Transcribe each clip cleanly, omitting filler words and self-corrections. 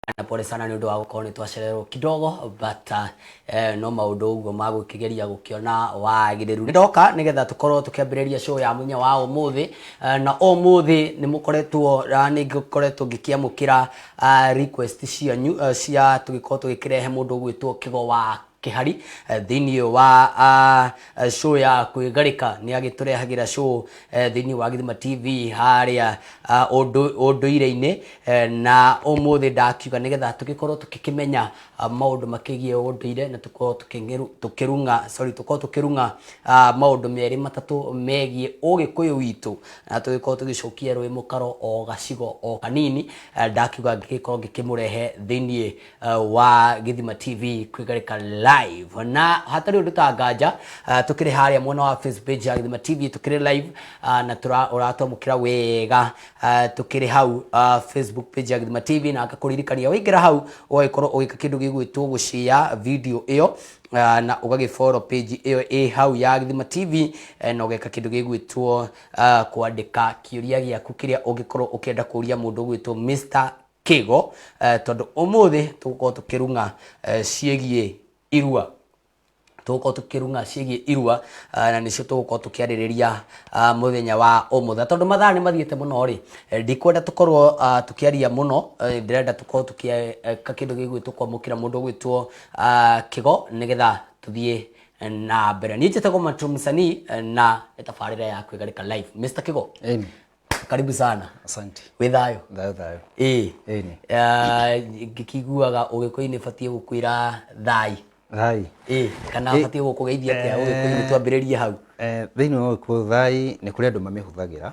Na pole sana nĩ ũndũ wa gũkorwo nĩ twacererwo kidogo, but no maũndũ ũguo ma gũkĩgeria gũkĩona wagĩrĩru. Nĩ ndoka nĩgetha tũkorwo tũkĩambĩrĩria show ya mũthenya wa ũmũthĩ, na ũmũthĩ nĩ mũkoretwo, nĩ ngoretwo ngĩkĩamũkĩra request cianyu cia tũgĩkorwo tũgĩkĩrehe mũndũ ũgwĩtwo Kĩgo wa Kĩhari thĩinĩ wa show ya kwĩgarĩka. Nĩ agĩtũrehagĩra show thĩinĩ wa Gĩthima TV harĩa ũndũire-inĩ, na ũmũthĩ ndakiuga nĩgetha tũgĩkorwo tũgĩkĩmenya maũndũ makĩgiĩ ũndũire na tũkorwo tũkĩrung'a, sorry, tũkorwo tũkĩrung'a maũndũ merĩ matatũ megiĩ ũgĩkũyũ witũ, na tũgĩkorwo tũgĩcokia rũĩ mũkaro o gacigo o kanini. Ndakiuga ngĩgĩkorwo ngĩkĩmũrehe thĩinĩ wa Gĩthima TV kwĩgarĩka live, na hatarĩ ũndũ ta nganja, tũkĩrĩ harĩa mwena wa Facebook page ya Gĩthima TV, tũkĩrĩ live, na ũratwamũkĩra wega. Tũkĩrĩ hau Facebook page ya Gĩthima TV, na ngakũririkania waingĩra hau ũgagĩkorwo ũgĩka kĩndũ gĩgwĩtwo gũshare video ĩyo, na ũgagĩ follow page ĩyo ĩ hau ya Gĩthima TV, na ũgeka kĩndũ gĩgwĩtwo kwandĩka kĩũria gĩaku kĩrĩa ũngĩkorwo ũkĩenda kũria mũndũ ũgwĩtwo Mr Kĩgo, tondũ ũmũthĩ tũgũkorwo tũkĩrung'a ciĩgiĩ irua, tũgũkorwo tũkĩrung'a ciĩgiĩ irua, na nĩcio tũgũkorwo tũkĩarĩrĩria mũthenya wa ũmũthĩ. Na tondũ mathaa nĩ mathiĩte mũno rĩ, ndikwenda tũkorwo tũkĩaria mũno, ndĩrenda tũkorwo tũkĩka kĩndũ gĩgwĩtwo kwamũkĩra mũndũ ũgwĩtwo Kĩgo nĩgetha tũthiĩ na mbere. Niĩ njĩtagwo Matũ Msanii, na nĩ tabarĩra ya Kwĩgarĩka Live. Mr Kĩgo. Ĩni. Karibu sana. Asante. Wĩ thayũ? Thayũ thayũ. Ĩĩ. Ĩni. Ngĩkĩiguaga ũgĩkũyũ-inĩ batiĩ gũkwĩra thai. Thai. Ĩĩ, kana batiĩ gũkũgeithia atĩa ũgĩkũyũ-inĩ, twambĩrĩrie hau? Thĩinĩ wa ũgĩkũyũ thai nĩ kũrĩ andũ mamĩhũthagĩra,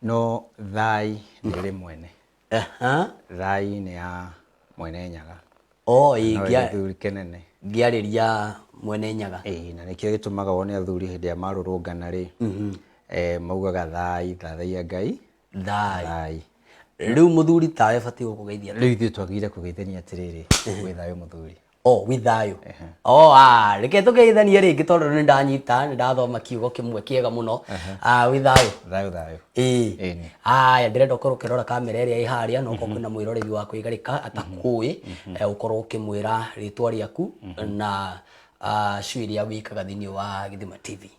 no thai nĩ ĩrĩ mwene. Thai nĩ ya Mwene Nyaga. Oh, ĩĩ. No gĩthuri kĩnene. Ngĩarĩria Mwene Nyaga. Ĩĩ, na nĩkĩo gĩtũmaga wone athuri hĩndĩ ĩrĩa marũrũngana rĩ, maugaga thai, thathaiya Ngai. Thai. Thai. Rĩu mũthuri tawe batiĩ gũkũgeithia atĩa? Rĩu ithuĩ twagĩrĩire kũgeithania atĩrĩrĩ, wĩ thayũ mũthuri. Oh, wĩ thayũ. Oh, ah, reke tũgeithanie rĩngĩ tondũ nĩ ndanyita, nĩ ndathoma kiugo kĩmwe kĩega mũno. Ah, wĩ thayũ. Thayũ thayũ. Ĩĩ. Ĩni. Aya, ndĩrenda ũkorwo ũkĩrora kamera ĩrĩa ĩ harĩa, no okorwo kwĩna mwĩroreri wa kwĩgarĩka atakũĩ, ũkorwo ũkĩmwĩra rĩtwa rĩaku na show ĩrĩa wĩkaga thĩinĩ wa Gĩthima TV.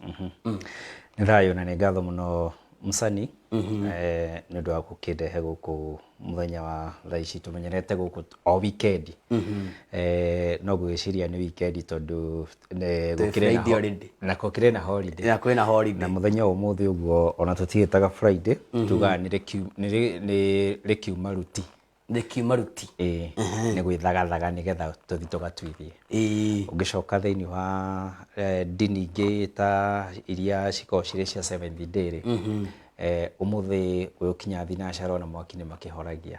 Nĩ thayũ na nĩ ngatho mũno Msanii, nĩ ũndũ wa gũkĩndehe gũkũ mũthenya wa thaa ici. Tũmenyerete gũkũ o weekend, no ngwĩciria nĩ weekend tondũ Twĩ gũkĩrĩ na Friday already. Na gũkĩrĩ na holiday. Na kwĩna holiday. Na mũthenya wa ũmũthĩ ũguo ona tũtiĩtaga Friday, tugaga nĩ rĩkiuma ruti. Rĩkiuma ruti. Ĩĩ, nĩ gwĩthagathaga nĩgetha tũthiĩ tũgatuithie. Ũngĩcoka thĩinĩ wa ndini ingĩ ta iria cikoragwo cirĩ cia Seventh Day rĩ, ũmũthĩ ũgĩkinya thinacara ona mwaki nĩ makĩhoragia.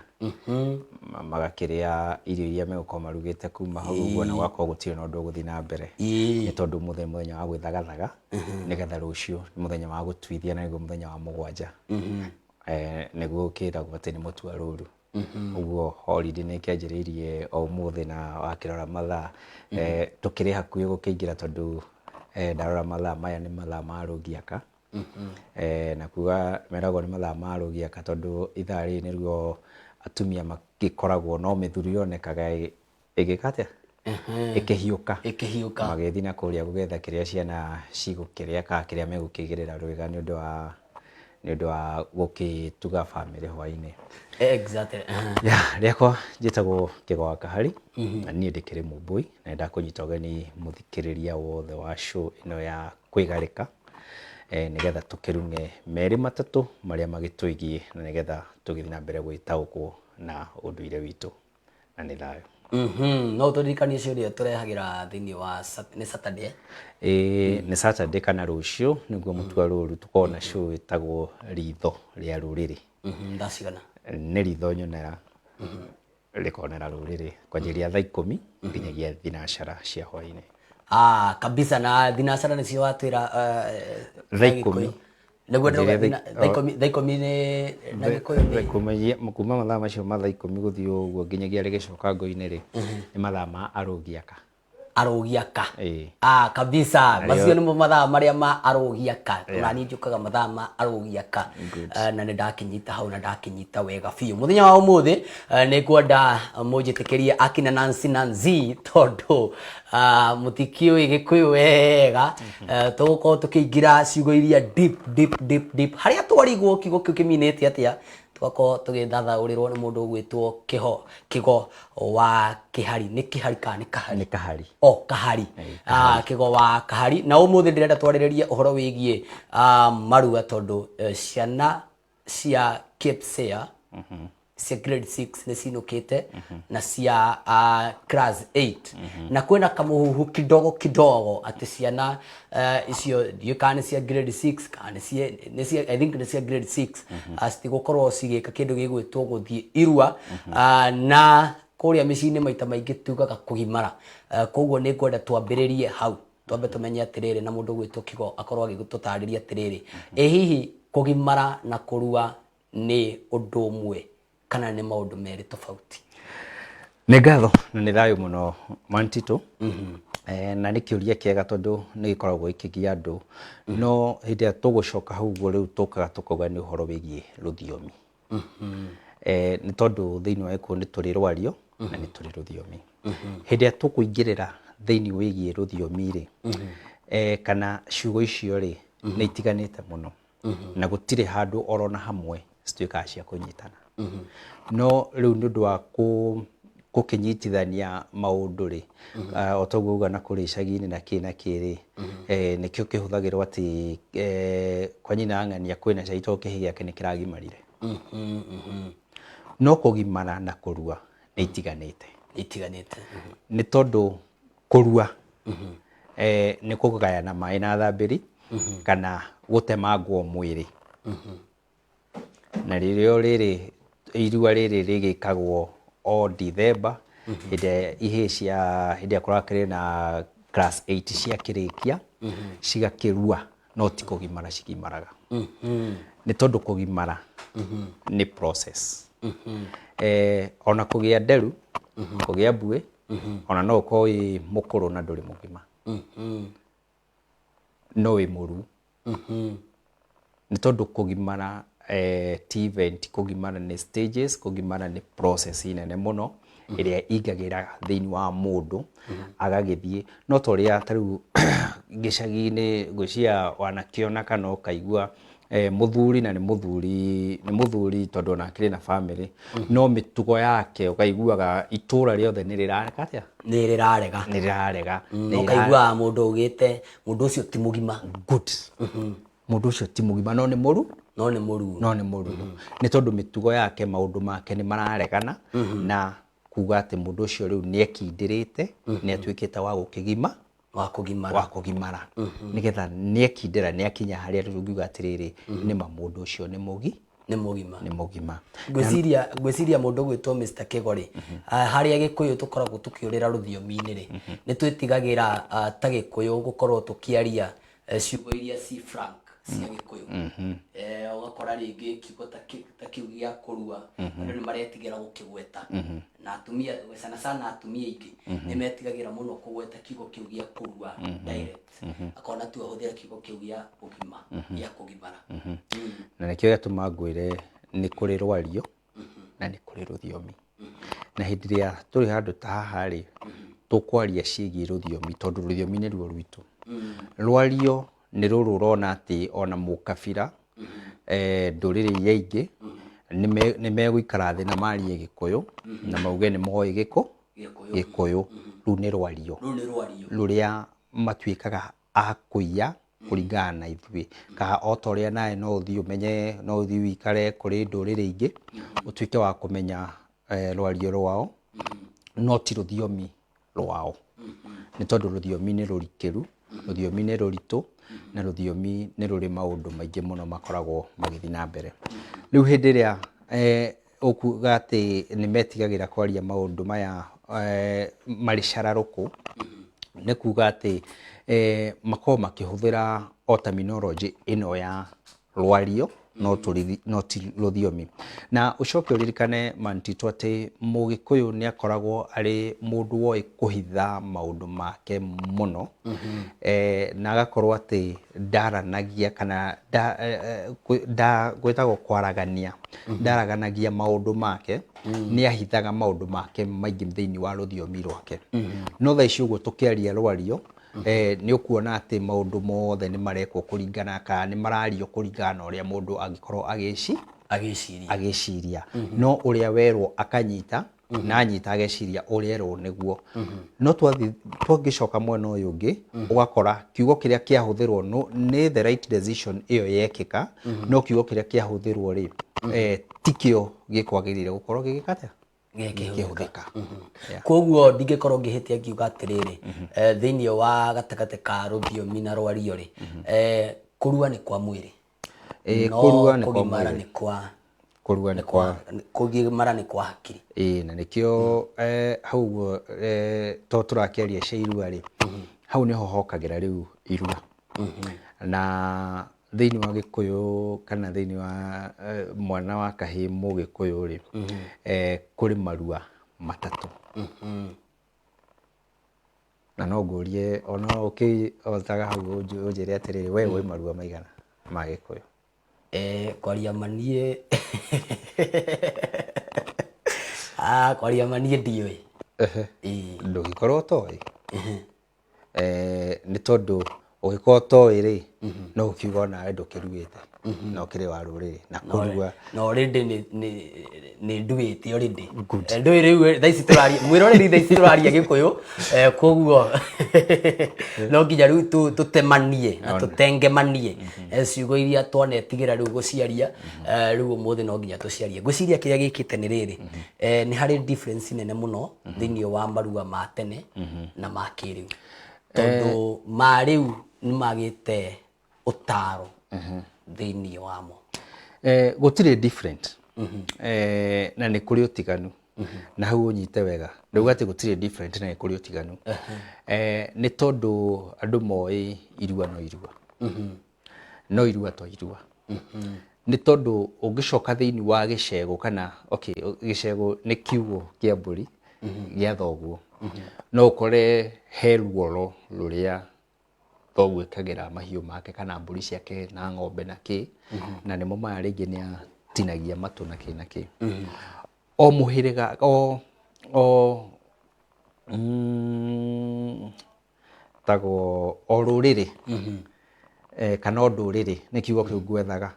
Magakĩrĩa irio iria megũkorwo marugĩte kuma hau ũguo, na gũgakorwo gũtirĩ na ũndũ ũgũthiĩ na mbere. Nĩ tondũ ũmũthĩ nĩ mũthenya wa gwĩthagathaga nĩgetha rũciũ nĩ mũthenya wa gũtuithia na nĩguo mũthenya wa mũgwanja. Nĩguo ũkĩragwo atĩ nĩ mũtua rũru. Ũguo holiday nĩ ĩkĩanjĩrĩirie o ũmũthĩ, na wakĩrora mathaa, tũkĩrĩ hakuhĩ gũkĩingĩra tondũ ndarora mathaa maya nĩ mathaa ma rũgiaka. Na kuga meragwo nĩ mathaa ma rũgiaka tondũ ithaa rĩrĩ nĩruo atumia magĩkoragwo no mĩthuri yonekaga ĩgĩka atĩa? Ĩkĩhiũka. Ĩkĩhiũka. Magĩthiĩ na kũrĩa gũgĩetha kĩrĩa ciana cigũkĩrĩa kana kĩrĩa megũkĩigĩrĩra rwĩga nĩ ũndũ wa gũkĩtuga bamĩrĩ hwainĩ. Exactly. Yeah, rĩakwa njĩtagwo Kĩgo wa Kahari, na niĩ ndĩkĩrĩ Mũmbũi, na nĩndakũnyita ũgeni mũthikĩrĩria wothe wa show ĩno ya Kwĩgarĩka, nĩgetha tũkĩrung'e merĩ matatũ marĩa magĩtwĩgiĩ na nĩgetha tũgĩthiĩ na mbere gwĩtaũkwo na ũndũire witũ, na nĩ thayũ. No ũtũririkanie show ĩrĩa tũrehagĩra thĩinĩ wa nĩ Saturday, eh? Ĩĩ, nĩ Saturday kana rũciũ nĩguo mũtua rũru, tũkoragwo na show ĩtagwo Ritho rĩa Rũrĩrĩ. Thaa cigana? Nĩ ritho nyonera rĩkonera rũrĩrĩ kwanjĩrĩria thaa 10 nginyagia thinacara cia hwainĩ. Ah, kabisa, na thinacara nĩcio watwĩra? Thaa 10. Nĩguo ndĩrauga. Thaa 10, thaa 10 nĩ na Gĩkũyũ nĩ 10, kuma mathaa macio ma thaa 10 gũthiĩ ũguo nginyagia rĩgĩcoka ngo-inĩ rĩ, nĩ mathaa ma arũngi aka. Arũgi aka. Ĩĩ. Ah, kabisa. Narĩo- Macio nĩmo mathaa marĩa ma arũgi aka. Ona niĩ njũkaga mathaa ma arũgi aka. Good. Na nĩ ndakĩnyita hau na ndakĩnyita wega biũ. Mũthenya wa ũmũthĩ nĩ ngwenda mũnjĩtĩkĩrie akina Nancy Nancy tondũ mũtikĩũĩ Gĩkũyũ wega. Tũgũkorwo tũkĩingĩra ciugo iria deep deep deep deep. Harĩa twarigwo kiugo kĩu kĩminĩte atĩa tũgakorwo tũgĩthathaũrĩrwo nĩ mũndũ ũgwĩtwo Kĩho Kĩgo wa Kĩhari. Nĩ Kĩhari kana nĩ Kahari? Nĩ Kahari. O Kahari. Kĩgo wa Kahari. Na ũmũthĩ ndĩrenda twarĩrĩrie ũhoro wĩgiĩ marua tondũ ciana cia KPSEA cia grade 6 nĩ cinũkĩte na cia class 8 na kwĩna kamũhuhu kidogo kidogo atĩ ciana icio ndiũĩ kana nĩ cia grade 6 kana nĩ cia I think nĩ cia grade 6 citigũkorwo cigĩka kĩndũ gĩgwĩtwo gũthiĩ irua na kũrĩa mĩciĩ-inĩ maita maingĩ tugaga kũgimara. Koguo nĩ ngwenda twambĩrĩrie hau twambe tũmenye atĩrĩrĩ na mũndũ ũgwĩtwo Kĩgo akorwo agĩtũtarĩria atĩrĩrĩ, ĩ hihi kũgimara na kũrua nĩ ũndũ ũmwe kana nĩ maũndũ merĩ tofauti? Nĩ ngatho na nĩ thayũ mũno Mantito. Na nĩ kĩũria kĩega tondũ nĩ gĩkoragwo gĩkĩgia andũ. No hĩndĩ ĩrĩa tũgũcoka hau ũguo rĩu tũkaga tũkauga nĩ ũhoro wĩgiĩ rũthiomi. Nĩ tondũ thĩinĩ wa Gĩkũyũ nĩ tũrĩ rwario na nĩ tũrĩ rũthiomi. Hĩndĩ ĩrĩa tũkũingĩrĩra thĩinĩ wĩgiĩ rũthiomi rĩ, kana ciugo icio rĩ, nĩ itiganĩte mũno. Na gũtirĩ handũ oro na hamwe cituĩkaga cia kũnyitana. No rĩu nĩ ũndũ wa gũkĩnyitithania maũndũ rĩ, o ta ũguo auga na kũrĩa icagi-inĩ na kĩ na kĩ rĩ, nĩkĩo kĩhũthagĩrwo atĩ kwa nyina ng'ania kwĩna cai tondũ kĩhĩĩ gĩake nĩ kĩragimarire. No kũgimara na kũrua nĩ itiganĩte. Itiganĩte. Nĩ tondũ kũrua nĩ kũgayana maĩ na thambĩri kana gũtemangwo mwĩrĩ. Na rĩrĩa rĩrĩ irua rĩrĩ rĩgĩkagwo o Dithemba hĩndĩ ĩrĩa ihĩĩ cia hĩndĩ ĩrĩa kũrakĩrĩ na class 8 ciakĩrĩkia cigakĩrua no ti kũgimara cigimaraga. Nĩ tondũ kũgimara nĩ process. Ona kũgĩa nderu, kũgĩa mbuĩ, ona no ũkorwo wĩ mũkũrũ na ndũrĩ mũgima. No wĩ mũruu. Nĩ tondũ kũgimara ti event, kũgimara nĩ stages, kũgimara nĩ process nene mũno ĩrĩa ingagĩra thĩinĩ wa mũndũ agagĩthiĩ. No ta ũrĩa ta rĩu gĩcagi-inĩ ngwĩciria wanakĩona kana ũkaigua mũthuri na nĩ mũthuri, nĩ mũthuri tondũ ona akĩrĩ na bamĩrĩ, no mĩtugo yake ũkaiguaga itũra rĩothe nĩ rĩreka atĩa? Nĩ rĩrarega. Nĩ rĩrarega. Na ũkaiguaga mũndũ augĩte mũndũ ũcio ti mũgima. Good. Mũndũ ũcio ti mũgima no nĩ mũru? No nĩ mũruu. No nĩ mũruu. Nĩ tondũ mĩtugo yake, maũndũ make nĩ mararegana na kuga atĩ mũndũ ũcio rĩu nĩ ekindĩrĩte, nĩ atuĩkĩte wa gũkĩgima. Wa kũgimara. Wa kũgimara. Nĩgetha nĩ ekindĩra, nĩ akinya harĩa rĩu ũngiuga atĩrĩrĩ, nĩma mũndũ ũcio nĩ mũgi. Nĩ mũgima. Nĩ mũgima. Ngwĩciria, ngwĩciria mũndũ ũgwĩtwo Mr. Kĩgo rĩ, harĩa Gĩkũyũ tũkoragwo tũkĩũrĩra rũthiomi-inĩ rĩ, nĩ twĩtigagĩra ta Gĩkũyũ gũkorwo tũkĩaria ciugo iria ci frank cia Gĩkũyũ. Ũgakora rĩngĩ kiugo ta kĩu gĩa kũrua, andũ nĩ maretigĩra gũkĩgweta. Na atumia, sana sana atumia aingĩ, nĩ metigagĩra mũno kũgweta kiugo kĩu gĩa kũrua direct. Akona tu ahũthĩra kiugo kĩu gĩa ũgima, gĩa kũgimara. Na nĩkĩo gĩatũma ngwĩre nĩ kũrĩ rwario na nĩ kũrĩ rũthiomi. Na hĩndĩ ĩrĩa tũrĩ handũ ta haha rĩ, tũkwaria ciĩgiĩ rũthiomi tondũ rũthiomi nĩruo rwitũ. Rwario nĩ rũrũ ũrona atĩ ona mũkabira, ndũrĩrĩ iria ingĩ, nĩ megũikara thĩ na marie Gĩkũyũ na mauge nĩ moĩ Gĩkũyũ. Rũu nĩ rwario. Rũu nĩ rwario. Rũrĩa matuĩkaga a kũiya kũringana na ithuĩ. Kana o ta ũrĩa nawe no ũthiĩ ũmenye, no ũthiĩ ũikare kũrĩ ndũrĩrĩ ingĩ, ũtuĩke wa kũmenya rwario rwao, no ti rũthiomi rwao. Nĩ tondũ rũthiomi nĩ rũrikĩru, rũthiomi nĩ rũritũ, na rũthiomi nĩ rũrĩ maũndũ maingĩ mũno makoragwo magĩthiĩ na mbere. Rĩu hĩndĩ ĩrĩa ũkuga atĩ nĩ metigagĩra kwaria maũndũ maya marĩ cararũkũ, nĩ kuga atĩ makoragwo makĩhũthĩra o terminology ĩno ya rwario. no tũrithi, no ti rũthiomi. Na ũcoke ũririkane Mantito atĩ Mũgĩkũyũ nĩ akoragwo arĩ mũndũ woĩ kũhitha maũndũ make mũno, na agakorwo atĩ ndaranagia kana da gwĩtagwo kwaragania, ndaraganagia maũndũ make, nĩ ahithaga maũndũ make maingĩ thĩinĩ wa rũthiomi rwake. No thaa ici ũguo tũkĩaria rwario, nĩ ũkuona atĩ maũndũ mothe nĩ marekwo kũringana kana nĩ marario kũringana na ũrĩa mũndũ angĩkorwo agĩciria, agĩciria. No ũrĩa werwo akanyita, na anyita ageciria ũrĩa erwo nĩguo. No twathiĩ twangĩcoka mwena ũyũ ũngĩ, ũgakora kiugo kĩrĩa kĩahũthĩrwo no, nĩ the right decision ĩyo yekĩka, no kiugo kĩrĩa kĩahũthĩrwo rĩ, tikĩo gĩkwagĩrĩire gũkorwo gĩgĩka atĩa? Gĩkĩhũthĩka. Gĩkĩhũthĩka. Yeah. Koguo ndingĩkorwo ngĩhĩtia ngiuga atĩrĩrĩ, thĩinĩ wa gatagatĩ ka rũthiomi na rwario rĩ, kũrua nĩ kwa mwĩrĩ, no kũrua nĩ kwa kũgimara mwĩrĩ. Nĩ kwa Kũrua nĩ kwa kũgimara nĩ kwa hakiri. Ĩĩ, na nĩkĩo hau ũguo, to tũrakĩaria cia irua rĩ, hau nĩho hokagĩra rĩu irua. Na thĩinĩ wa Gĩkũyũ kana thĩinĩ wa mwana wa kahĩĩ Mũgĩkũyũ rĩ, kũrĩ marua matatũ. Na no ngũrie ona ũkĩotaga hau ũnjĩre atĩrĩrĩ, we wĩ marua maigana ma Gĩkũyũ? Kwaria ma niĩ, kwaria ma niĩ ndiũĩ. Ĩĩ. Ndũngĩkorwo ũtoĩ, nĩ tondũ ũngĩkorwo ũtoĩ rĩ, no ũkiuga onawe ndũkĩruĩte na ũkĩrĩ wa rũrĩrĩ na kũrua. Na already nĩ nduĩte already. Ndũĩ rĩu thaa ici tũraria, mwĩroreri, thaa ici tũraria Gĩkũyũ, koguo no nginya rĩu tũtemanie na tũtengemanie ciugo iria twanetigĩra rĩu gũciaria, rĩu ũmũthĩ no nginya tũciarie. Ngwĩciria kĩrĩa gĩkĩte nĩ rĩrĩ, nĩ harĩ difference nene mũno thĩinĩ wa marua ma tene na ma kĩrĩu, tondũ ma rĩu nĩ magĩte ũtaro thĩinĩ wamo. Gũtirĩ different, na nĩ kũrĩ ũtiganu, na hau ũnyite wega ndauga atĩ gũtirĩ different na nĩ kũrĩ ũtiganu, nĩ tondũ andũ moĩ irua no irua, no irua to irua, nĩ tondũ ũngĩcoka thĩinĩ wa gĩcegũ kana, okay, gĩcegũ nĩ kiugũ kĩa mbũri gĩa thoguo, no ũkore he ruoro rũrĩa thoguo ĩkagĩra mahiũ make kana mbũri ciake na ng'ombe na kĩ, na nĩmo maya rĩngĩ nĩ atinagia matũ na kĩ na kĩ. O mũhĩrĩga o tagwo o rũrĩrĩ, kana o ndũrĩrĩ nĩ kiugo kĩu ngwethaga,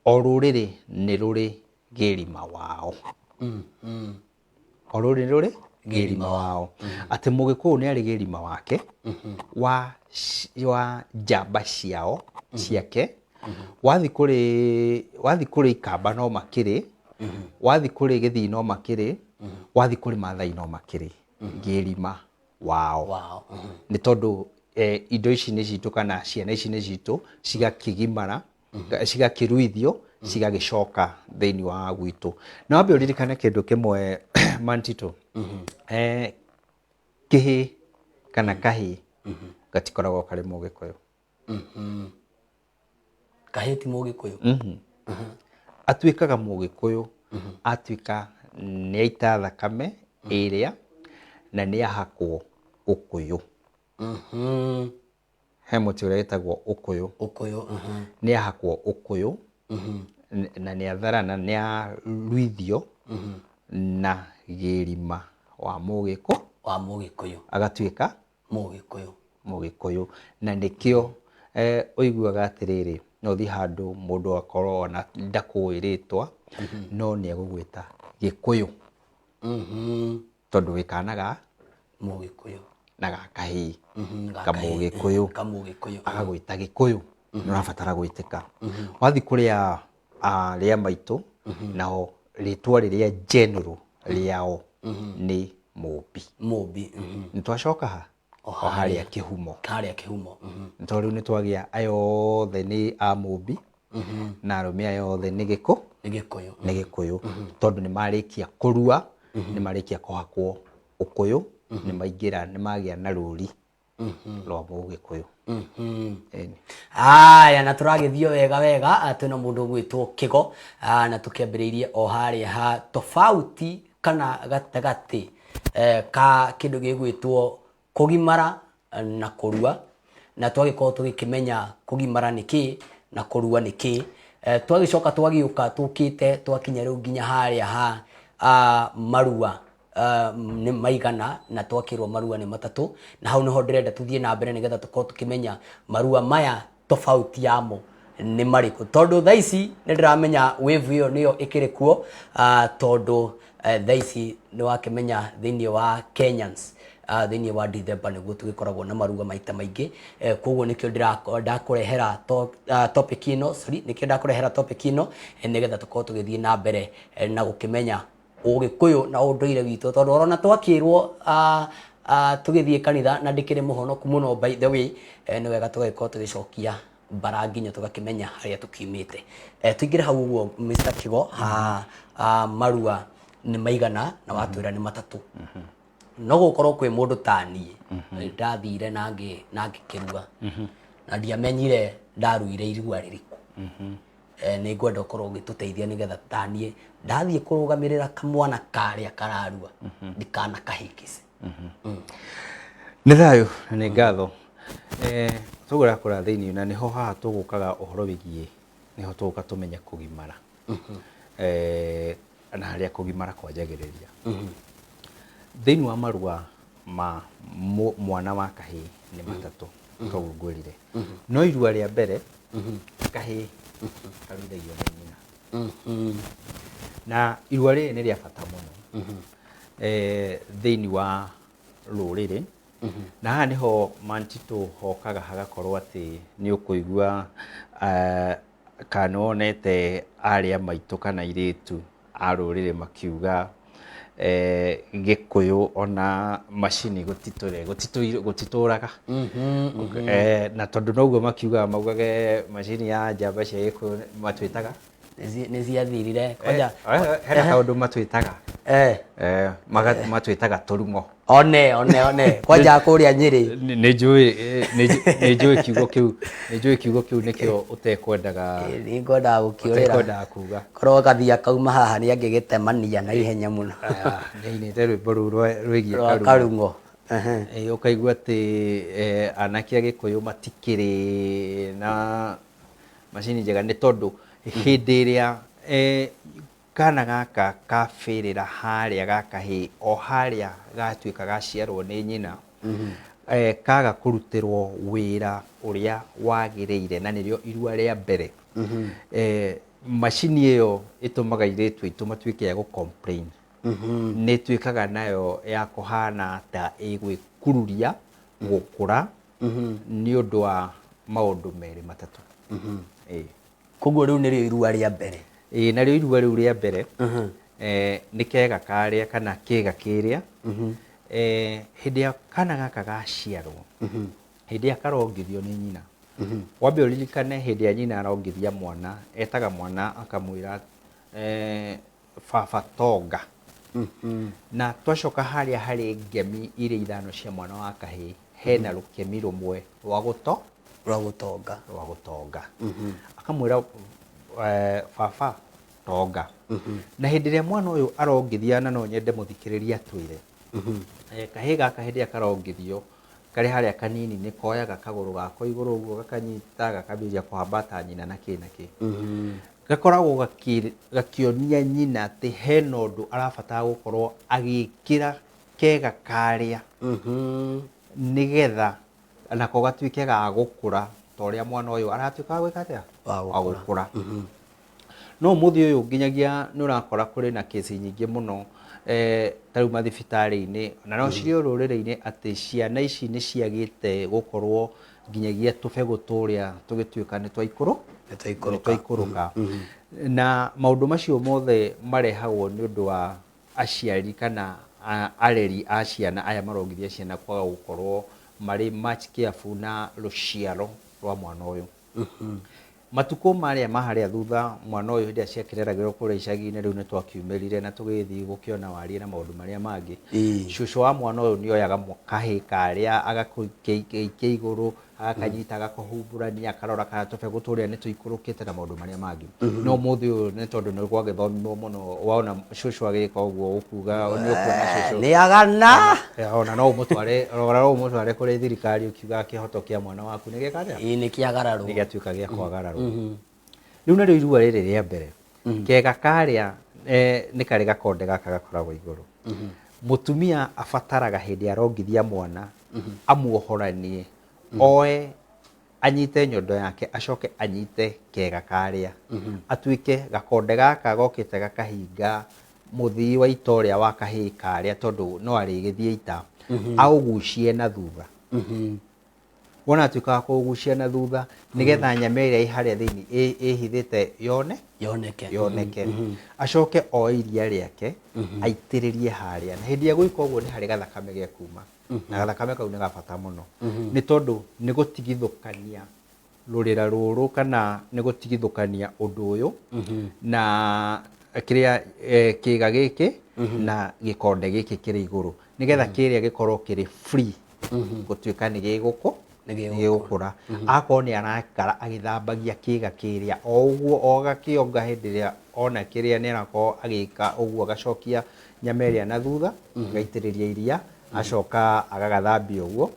o rũrĩrĩ nĩ rũrĩ gĩrima wao, o rũrĩrĩ rũrĩ gĩrima wao, atĩ Mũgĩkũyũ nĩ arĩ gĩrima wake wa njamba ciao ciake. Wathiĩ kũrĩ Ikamba no makĩrĩ, wathiĩ kũrĩ Gĩthii no makĩrĩ, wathiĩ kũrĩ Maathai no makĩrĩ gĩrima wao. Wao. Nĩ tondũ indo ici nĩ citũ kana ciana ici nĩ citũ, cigakĩgimara, cigakĩruithio, cigagĩcoka thĩinĩ wa gwitũ. Na wambe ũririkane kĩndũ kĩmwe, Mantito, kĩhĩ kana kahĩ gatikoragwo karĩ Mũgĩkũyũ. Kahĩ ti Mũgĩkũyũ? Atuĩkaga Mũgĩkũyũ atuĩka nĩ aita thakame ĩrĩa na nĩ ahakwo ũkũyũ. He mũtĩ ũrĩa wĩtagwo ũkũyũ. Ũkũyũ. Nĩ ahakwo ũkũyũ na nĩ atharana, nĩ aruithio na gĩrima wa Mũgĩkũ wa Mũgĩkũyũ. Agatuĩka Mũgĩkũyũ. Mũgĩkũyũ. Na nĩkĩo ũiguaga atĩrĩrĩ, no ũthiĩ handũ mũndũ akorwo ona ndakũĩ rĩtwa, no nĩ egũgwĩta Gĩkũyũ, tondũ wĩ kana ga Mũgĩkũyũ na ga kahĩĩ. Ga kahĩĩ. Kamũgĩkũyũ. Kamũgĩkũyũ. Agagwĩta Gĩkũyũ, nĩ ũrabatara gwĩtĩka. Wathiĩ kũrĩa arĩa maitũ nao, rĩtwa rĩrĩa general rĩao nĩ Mũmbi. Mũmbi. Nĩ twacoka ha O o harĩa kĩhumo. Harĩa kĩhumo. Nĩ tondũ rĩu nĩ twagĩa aya othe nĩ a Mũmbi na arũme aya othe nĩ Gĩkũ Nĩ Gĩkũyũ. Nĩ Gĩkũyũ, tondũ nĩ marĩkia kũrua, nĩ marĩkia kũhakwo ũkũyũ, nĩ maingĩra, nĩ magĩa na rũri. Rwa Mũgĩkũyũ. Ĩni. Aya, na tũragĩthiĩ wega wega. Twĩna mũndũ ũgwĩtwo Kĩgo, na tũkĩambĩrĩirie o harĩa ha tofauti kana gatagatĩ ka kĩndũ gĩgwĩtwo kũgimara na kũrua, na twagĩkorwo tũgĩkĩmenya kũgimara nĩ kĩ na kũrua nĩ kĩ. Twagĩcoka twagĩũka tũkĩte twakinya rĩu nginya harĩa ha marua nĩ maigana, na twakĩrwo marua nĩ matatũ, na hau nĩho ndĩrenda tũthiĩ na mbere nĩgetha tũkorwo tũkĩmenya marua maya tofauti yamo nĩ marĩkũ, tondũ thaa ici nĩ ndĩramenya wave ĩyo nĩyo ĩkĩrĩ kuo, tondũ thaa ici nĩ wakĩmenya thĩinĩ wa Kenyans, thĩinĩ wa December nĩguo tũgĩkoragwo na marua maita maingĩ. Koguo nĩkĩo ndakũrehera topic ĩno, sorry, nĩkĩo ndakũrehera topic ĩno, nĩgetha tũkorwo tũgĩthiĩ na mbere na gũkĩmenya Ũgĩkũyũ na ũndũire witũ, tondũ orona twakĩrwo tũgĩthiĩ kanitha na ndĩkĩrĩ mũhonoku mũno, by the way, nĩ wega tũgagĩkorwo tũgĩcokia mbara nginya tũgakĩmenya harĩa tũkiumĩte. Tũingĩre hau ũguo, Mr. Kigo, ha marua nĩ maigana na watwĩra nĩ matatũ. No gũkorwo kwĩ mũndũ ta niĩ ndathire na ngĩkĩrua na ndiamenyire ndaruire irua rĩrĩkũ. Nĩ ngwenda ũkorwo ũgĩtũteithia nĩgetha ta niĩ ndathiĩ kũrũgamĩrĩra kamwana karĩa kararua ndikanakahĩngĩce. Nĩ thayũ na nĩ ngatho. Tũgũrakũra thĩinĩ na nĩho haha tũgũkaga ũhoro wĩgiĩ, nĩho tũgũka tũmenye kũgimara na harĩa kũgimara kwanjagĩrĩria. Thĩinĩ wa marua ma mwana wa kahĩĩ nĩ matatũ, toguo ngwĩrire, no irua rĩa mbere kahĩĩ karuithagio nĩ nyina, na irua rĩrĩ nĩ rĩa bata mũno thĩinĩ wa rũrĩrĩ. Na haha nĩho mantitũ hokaga hagakorwo atĩ nĩ ũkũigua kana nĩ wonete arĩ a maitũ kana airĩtu a rũrĩrĩ makiuga Gĩkũyũ ona macini gũtitũraga. Na tondũ noguo makiugaga, maugage macini ya njamba cia Gĩkũyũ matwĩtaga Nĩ ciathirire kwanja. Hena kaũndũ matwĩtaga, matwĩtaga tũrung'o. One one one kwanja kũrĩa Nyĩrĩ. Nĩ njũĩ, nĩ njũĩ kiugo kĩu, nĩ njũĩ kiugo kĩu nĩkĩo ũtekwendaga. Nĩ ngwendaga gũkĩũrĩra. Ũtekwendaga kuga. Korwo gathia kauma haha nĩ angĩgĩtemania na ihenya mũno. Nĩ ainĩte rwĩmbo rũu rwĩgiĩ rwa karung'o. Ũkaigua atĩ anake a Gĩkũyũ matikĩrĩ na macini njega, nĩ tondũ hĩndĩ ĩrĩa kana gaka kabĩrĩra harĩa gakahĩ o harĩa gatuĩka gaciarwo nĩ nyina, kaga kũrutĩrwo wĩra ũrĩa wagĩrĩire, na nĩrĩo irua rĩa mbere, macini ĩyo ĩtũmaga airĩtu aitũ matuĩke a gũ complain. Nĩ ĩtuĩkaga nayo ya kũhana ta ĩgwĩkururia gũkũra nĩ ũndũ wa maũndũ merĩ matatũ. Koguo rĩu nĩrĩo irua rĩa mbere. Ĩĩ, narĩo irua rĩu rĩa mbere nĩ kega karĩa kana kĩga kĩrĩa, hĩndĩ ya kana gaka gaciarwo, hĩndĩ ĩrĩa karongithio nĩ nyina, wambe ũririkane hĩndĩ ya nyina arongithia mwana, etaga mwana akamwĩra baba tonga. Na twacoka harĩa harĩ ngemi iria ithano cia mwana wa kahĩĩ, hena rũkemi rũmwe rwa gũto rwa gũtonga. Rwa gũtonga. Akamwĩra baba tonga. Na hĩndĩ ĩrĩa mwana ũyũ arongithia, na no nyende mũthikĩrĩria atwĩre, kahĩĩ gaka hĩndĩ ĩrĩa karongithio karĩ harĩa kanini, nĩ koyaga kagũrũ gako igũrũ ũguo, gakanyita, gakambĩrĩria kũhamba ta nyina na kĩ na kĩ. Gakoragwo gakĩonia nyina atĩ hena ũndũ arabatara gũkorwo agĩkĩra kega karĩa, nĩgetha nako gatuĩke ga gũkũra ta ũrĩa mwana ũyũ aratuĩka wa gwĩka atĩa? Wa wa gũkũra. No ũmũthĩ ũyũ nginyagia nĩ ũrakora kũrĩ na kesi nyingĩ mũno, ta rĩu mathibitarĩ-inĩ na no cirĩ o rũrĩrĩ-inĩ, atĩ ciana ici nĩ ciagĩte gũkorwo nginyagia tũbegũ tũrĩa tũgĩtuĩka nĩ twaikũrũ Nĩ twaikũrũka. Nĩ twaikũrũka. Na maũndũ macio mothe marehagwo nĩ ũndũ wa aciari kana areri a ciana aya marongithia ciana kwaga gũkorwo marĩ much careful na rũciaro rwa mwana ũyũ. Matukũ marĩa ma harĩa thutha, mwana ũyũ hĩndĩ ĩrĩa ciakĩreragĩrwo kũrĩa icagi-inĩ, rĩu nĩ twakiumĩrire na tũgĩthiĩ gũkĩona warie na maũndũ marĩa mangĩ. Cũcũ wa mwana ũyũ nĩ oyaga kahĩĩ karĩa agakaikia igũrũ, agakanyita, agakũhumbũrania, akarora kana tũbegũ tũrĩa nĩ tũikũrũkĩte na maũndũ marĩa mangĩ. No ũmũthĩ ũyũ nĩ tondũ nĩ gwagĩthomirwo mũno, wona cũcũ agĩka ũguo ũkuga nĩ ũkuona cũcũ Nĩ agana. Ona no ũmũtware, ona no ũmũtware kũrĩ thirikari ũkiuga kĩhoto kĩa mwana waku nĩ gĩka atĩa? Ĩĩ, nĩ kĩagararwo. Nĩ gĩatuĩka gĩa kwagararwo. Rĩu narĩo irua rĩrĩ rĩa mbere, kega karĩa nĩ karĩ gakonde gaka gakoragwo igũrũ. Mũtumia abataraga hĩndĩ arongithia mwana amuohoranie, oe anyite nyondo yake, acoke anyite kega karĩa, atuĩke gakonde gaka gokĩte gakahinga mũthii wa ita ũrĩa wa kahĩĩ karĩa, tondũ no arĩgĩthiĩ ita, aũgucie na thutha. Wona atuĩka wa kũũgucia na thutha nĩgetha nyama ĩrĩa ĩ harĩa thĩinĩ ĩhithĩte yone, yoneke, yoneke. Acoke oe iria rĩake aitĩrĩrie harĩa, na hĩndĩ ya gwĩka ũguo nĩ harĩ gathakame ge kuma, na gathakame kau nĩ ga bata mũno, nĩ tondũ nĩ gũtigithũkania rũrĩra rũrũ, kana nĩ gũtigithũkania ũndũ ũyũ na kĩrĩa kĩga gĩkĩ na gĩkonde gĩkĩ kĩrĩ igũrũ, nĩgetha kĩrĩa gĩkorwo kĩrĩ free gũtuĩka nĩ gĩgũkũ Nĩ gĩgũkũra. Gĩgũkũra. Akorwo nĩ arakara agĩthambagia kĩga kĩrĩa o ũguo, o gakĩonga, hĩndĩ ĩrĩa ona kĩrĩa nĩ arakorwo agĩka ũguo, agacokia nyama ĩrĩa na thutha, agaitĩrĩria iria, acoka agagathambia ũguo,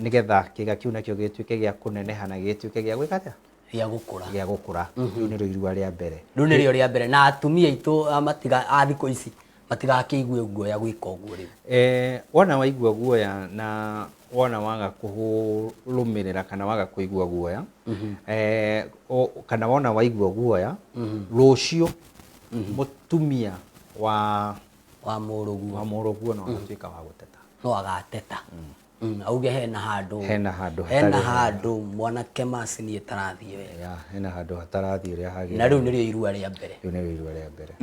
nĩgetha kĩga kĩu nakĩo gĩtuĩke gĩa kũneneha na gĩtuĩke gĩa gwĩka atĩa? Gĩa gũkũra. Gĩa gũkũra. Rĩu nĩrĩo irua rĩa mbere. Rĩu nĩrĩo rĩa mbere, na atumia aitũ matiga a thikũ ici matigakĩigue guoya gwĩka ũguo rĩu. Wona waigua guoya na wona waga kũrũmĩrĩra kana waga kũigua guoya, kana wona waigua guoya, rũciũ mũtumia wa wa mũrũguo, wa mũrũguo no agatuĩka wa gũteta. No agateta. Auge hena handũ, hena handũ hena hatarĩ handũ mwanake macini ĩtarathiĩ wega. Ya, hena handũ hatarathiĩ ũrĩa hagĩrĩire. Na rĩu nĩrĩo irua rĩa mbere. Rĩu nĩrĩo irua rĩa mbere.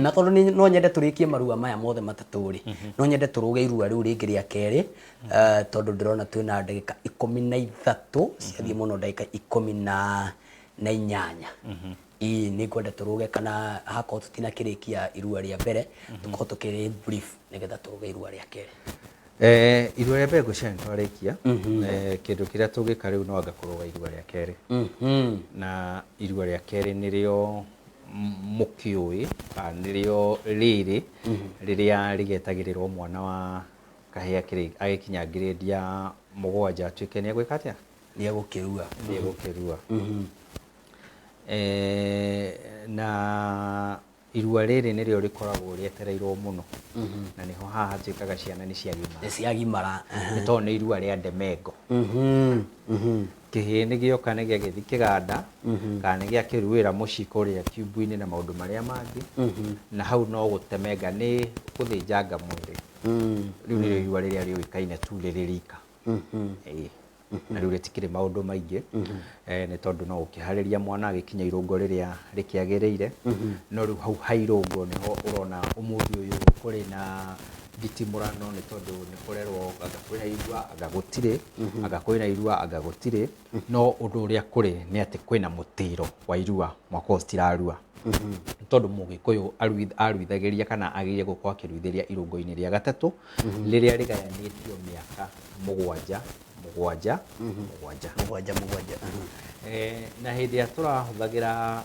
Na tondũ no nyende tũrĩkie marua maya mothe matatũ rĩ, no nyende tũrũge irua rĩu rĩngĩ rĩa kerĩ, tondũ ndĩrona twĩna ndagĩka 13 ciathiĩ mũno, ndagĩka 18. Ĩĩ, nĩ ngwenda tũrũge, kana hakorwo tũtinakĩrĩkia irua rĩa mbere, tũkorwo tũkĩrĩ brief nĩgetha tũrũge irua rĩa kerĩ. Irua rĩa mbere ngwĩciria nĩ twarĩkia. Kĩndũ kĩrĩa tũngĩka rĩu no anga kũrũga irua rĩa kerĩ. Na irua rĩa kerĩ nĩrĩo mũkĩũĩ, kana nĩrĩo rĩrĩ rĩrĩa rĩgetagĩrĩrwo mwana wa kahĩĩ agĩkinya grade ya 7 atuĩke nĩ egwĩka atĩa? Nĩ egũkĩrua. Nĩ egũkĩrua. Na irua rĩrĩ nĩrĩo rĩkoragwo rĩetereirwo mũno, na nĩho haha hatuĩkaga ciana nĩ ciagimara. Nĩ ciagimara. Nĩ tondũ nĩ irua rĩa ndemengo. Kĩhĩĩ nĩ gĩoka nĩ gĩagĩthiĩ kĩganda, kana nĩ gĩakĩruĩra mũciĩ kũrĩa kiumbu-inĩ na maũndũ marĩa mangĩ, na hau no gũtemenga nĩ gũthĩnjanga mwĩrĩ. Rĩu nĩrĩo irua rĩrĩa rĩũĩkaine tu rĩrĩ rika. Ĩĩ. Na rĩu rĩtikĩrĩ maũndũ maingĩ, nĩ tondũ no ũkĩharĩria mwana agĩkinya irũngo rĩrĩa rĩkĩagĩrĩire. No rĩu hau ha irũngo nĩho ũrona ũmũthĩ ũyũ kũrĩ na nditimũrano, nĩ tondũ nĩ kũrerwo anga kwĩna irua, anga gũtirĩ, anga kwĩna irua, anga gũtirĩ. No ũndũ ũrĩa kũrĩ nĩ atĩ kwĩna mũtĩro wa irua mwaka ũyũ citirarua, nĩ tondũ Mũgĩkũyũ aruithagĩria kana agĩrĩire gũkorwo akĩruithĩria irũngo-inĩ rĩa gatatũ, rĩrĩa rĩgayanĩtio mĩaka 7 7 7. 7 7. Na hĩndĩ ĩrĩa tũrahũthagĩra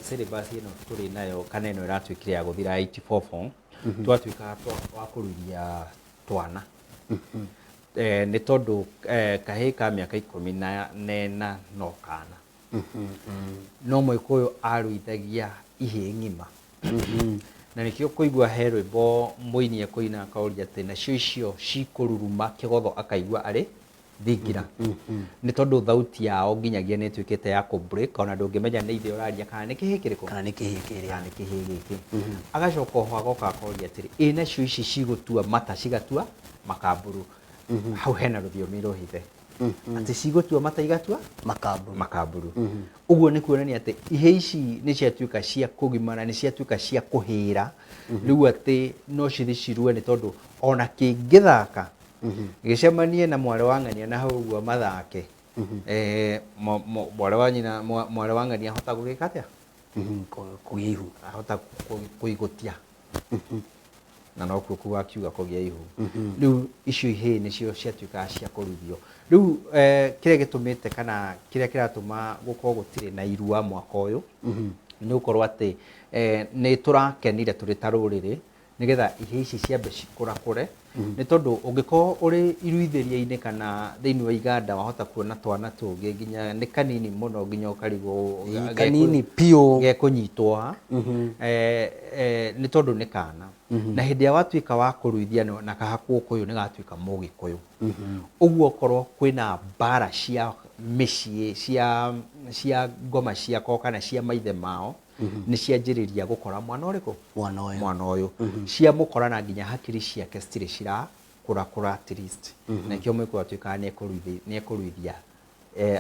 syllabus ĩno tũrĩ nayo, kana ĩno ĩratuĩkire ya gũthira 84 form, twatuĩkaga wa kũruithia twana. Nĩ tondũ kahĩĩ ka mĩaka 14 no kana. No Mũgĩkũyũ aruithagia ihĩĩ ng'ima. Na nĩkĩo kũigua he rwĩmbo mũini ekũina akauria atĩ nacio icio cikũruruma kĩgotho akaigua arĩ thingira. Nĩ tondũ thauti yao nginyagia nĩ ĩtuĩkĩte ya kũ break, ona ndũngĩmenya nĩ ithe ũraria kana nĩ kĩhĩĩ kĩrĩkũ? Kana nĩ kĩhĩĩ kĩrĩa. Kana nĩ kĩhĩĩ gĩkĩ. Agacoka oho agoka akoria atĩrĩ, ĩ nacio ici cigũtua mata cigatua makamburu. Hau hena rũthiomi rũhithe. Atĩ cigũtua mata igatua makamburu. Makamburu. Ũguo nĩ kuonania atĩ ihĩĩ ici nĩ ciatuĩka cia kũgimara, nĩ ciatuĩka cia kũhĩra. Rĩu atĩ no cithi cirue, nĩ tondũ ona kĩngĩthaka gĩcemanie na mwarĩ wa ng'ania na hau ũguo mathake. Mwarĩ wa nyina, mwarĩ wa ng'ania ahota gũgĩka atĩa? Kũgĩa ihu. Ahota kũigũtia, na nokuo kuga akiuga kũgĩa ihu. Rĩu icio ihĩĩ nĩcio ciatuĩkaga cia kũruithio. Rĩu kĩrĩa gĩtũmĩte kana kĩrĩa kĩratũma gũkorwo gũtirĩ na irua mwaka ũyũ nĩ gũkorwo atĩ nĩ tũrakenire tũrĩ ta rũrĩrĩ nĩgetha ihĩĩ ici ciambe cikũrakũre, nĩ tondũ ũngĩkorwo ũrĩ iruithĩria-inĩ kana thĩinĩ wa iganda, wahota kuona twana tũngĩ nginya nĩ kanini mũno nginya ũkarigwo Kanini piũ. Gekũnyitwo ha, nĩ tondũ nĩ kana, na hĩndĩ ĩrĩa watuĩka wa kũruithia na kahakwo ũkũyũ nĩ gatuĩka mũgĩkũyũ. Ũguo okorwo kwĩna mbara cia mĩciĩ, cia ngoma ciakwa kana cia maithe mao, nĩ cianjĩrĩria gũkora mwana ũrĩkũ? Mwana ũyũ. Mwana ũyũ. Ciamũkora na nginya hakiri ciake citirĩ cirakũrakũra at least, na nĩkĩo mũgĩkũyũ atuĩkaga nĩ ekũruithia,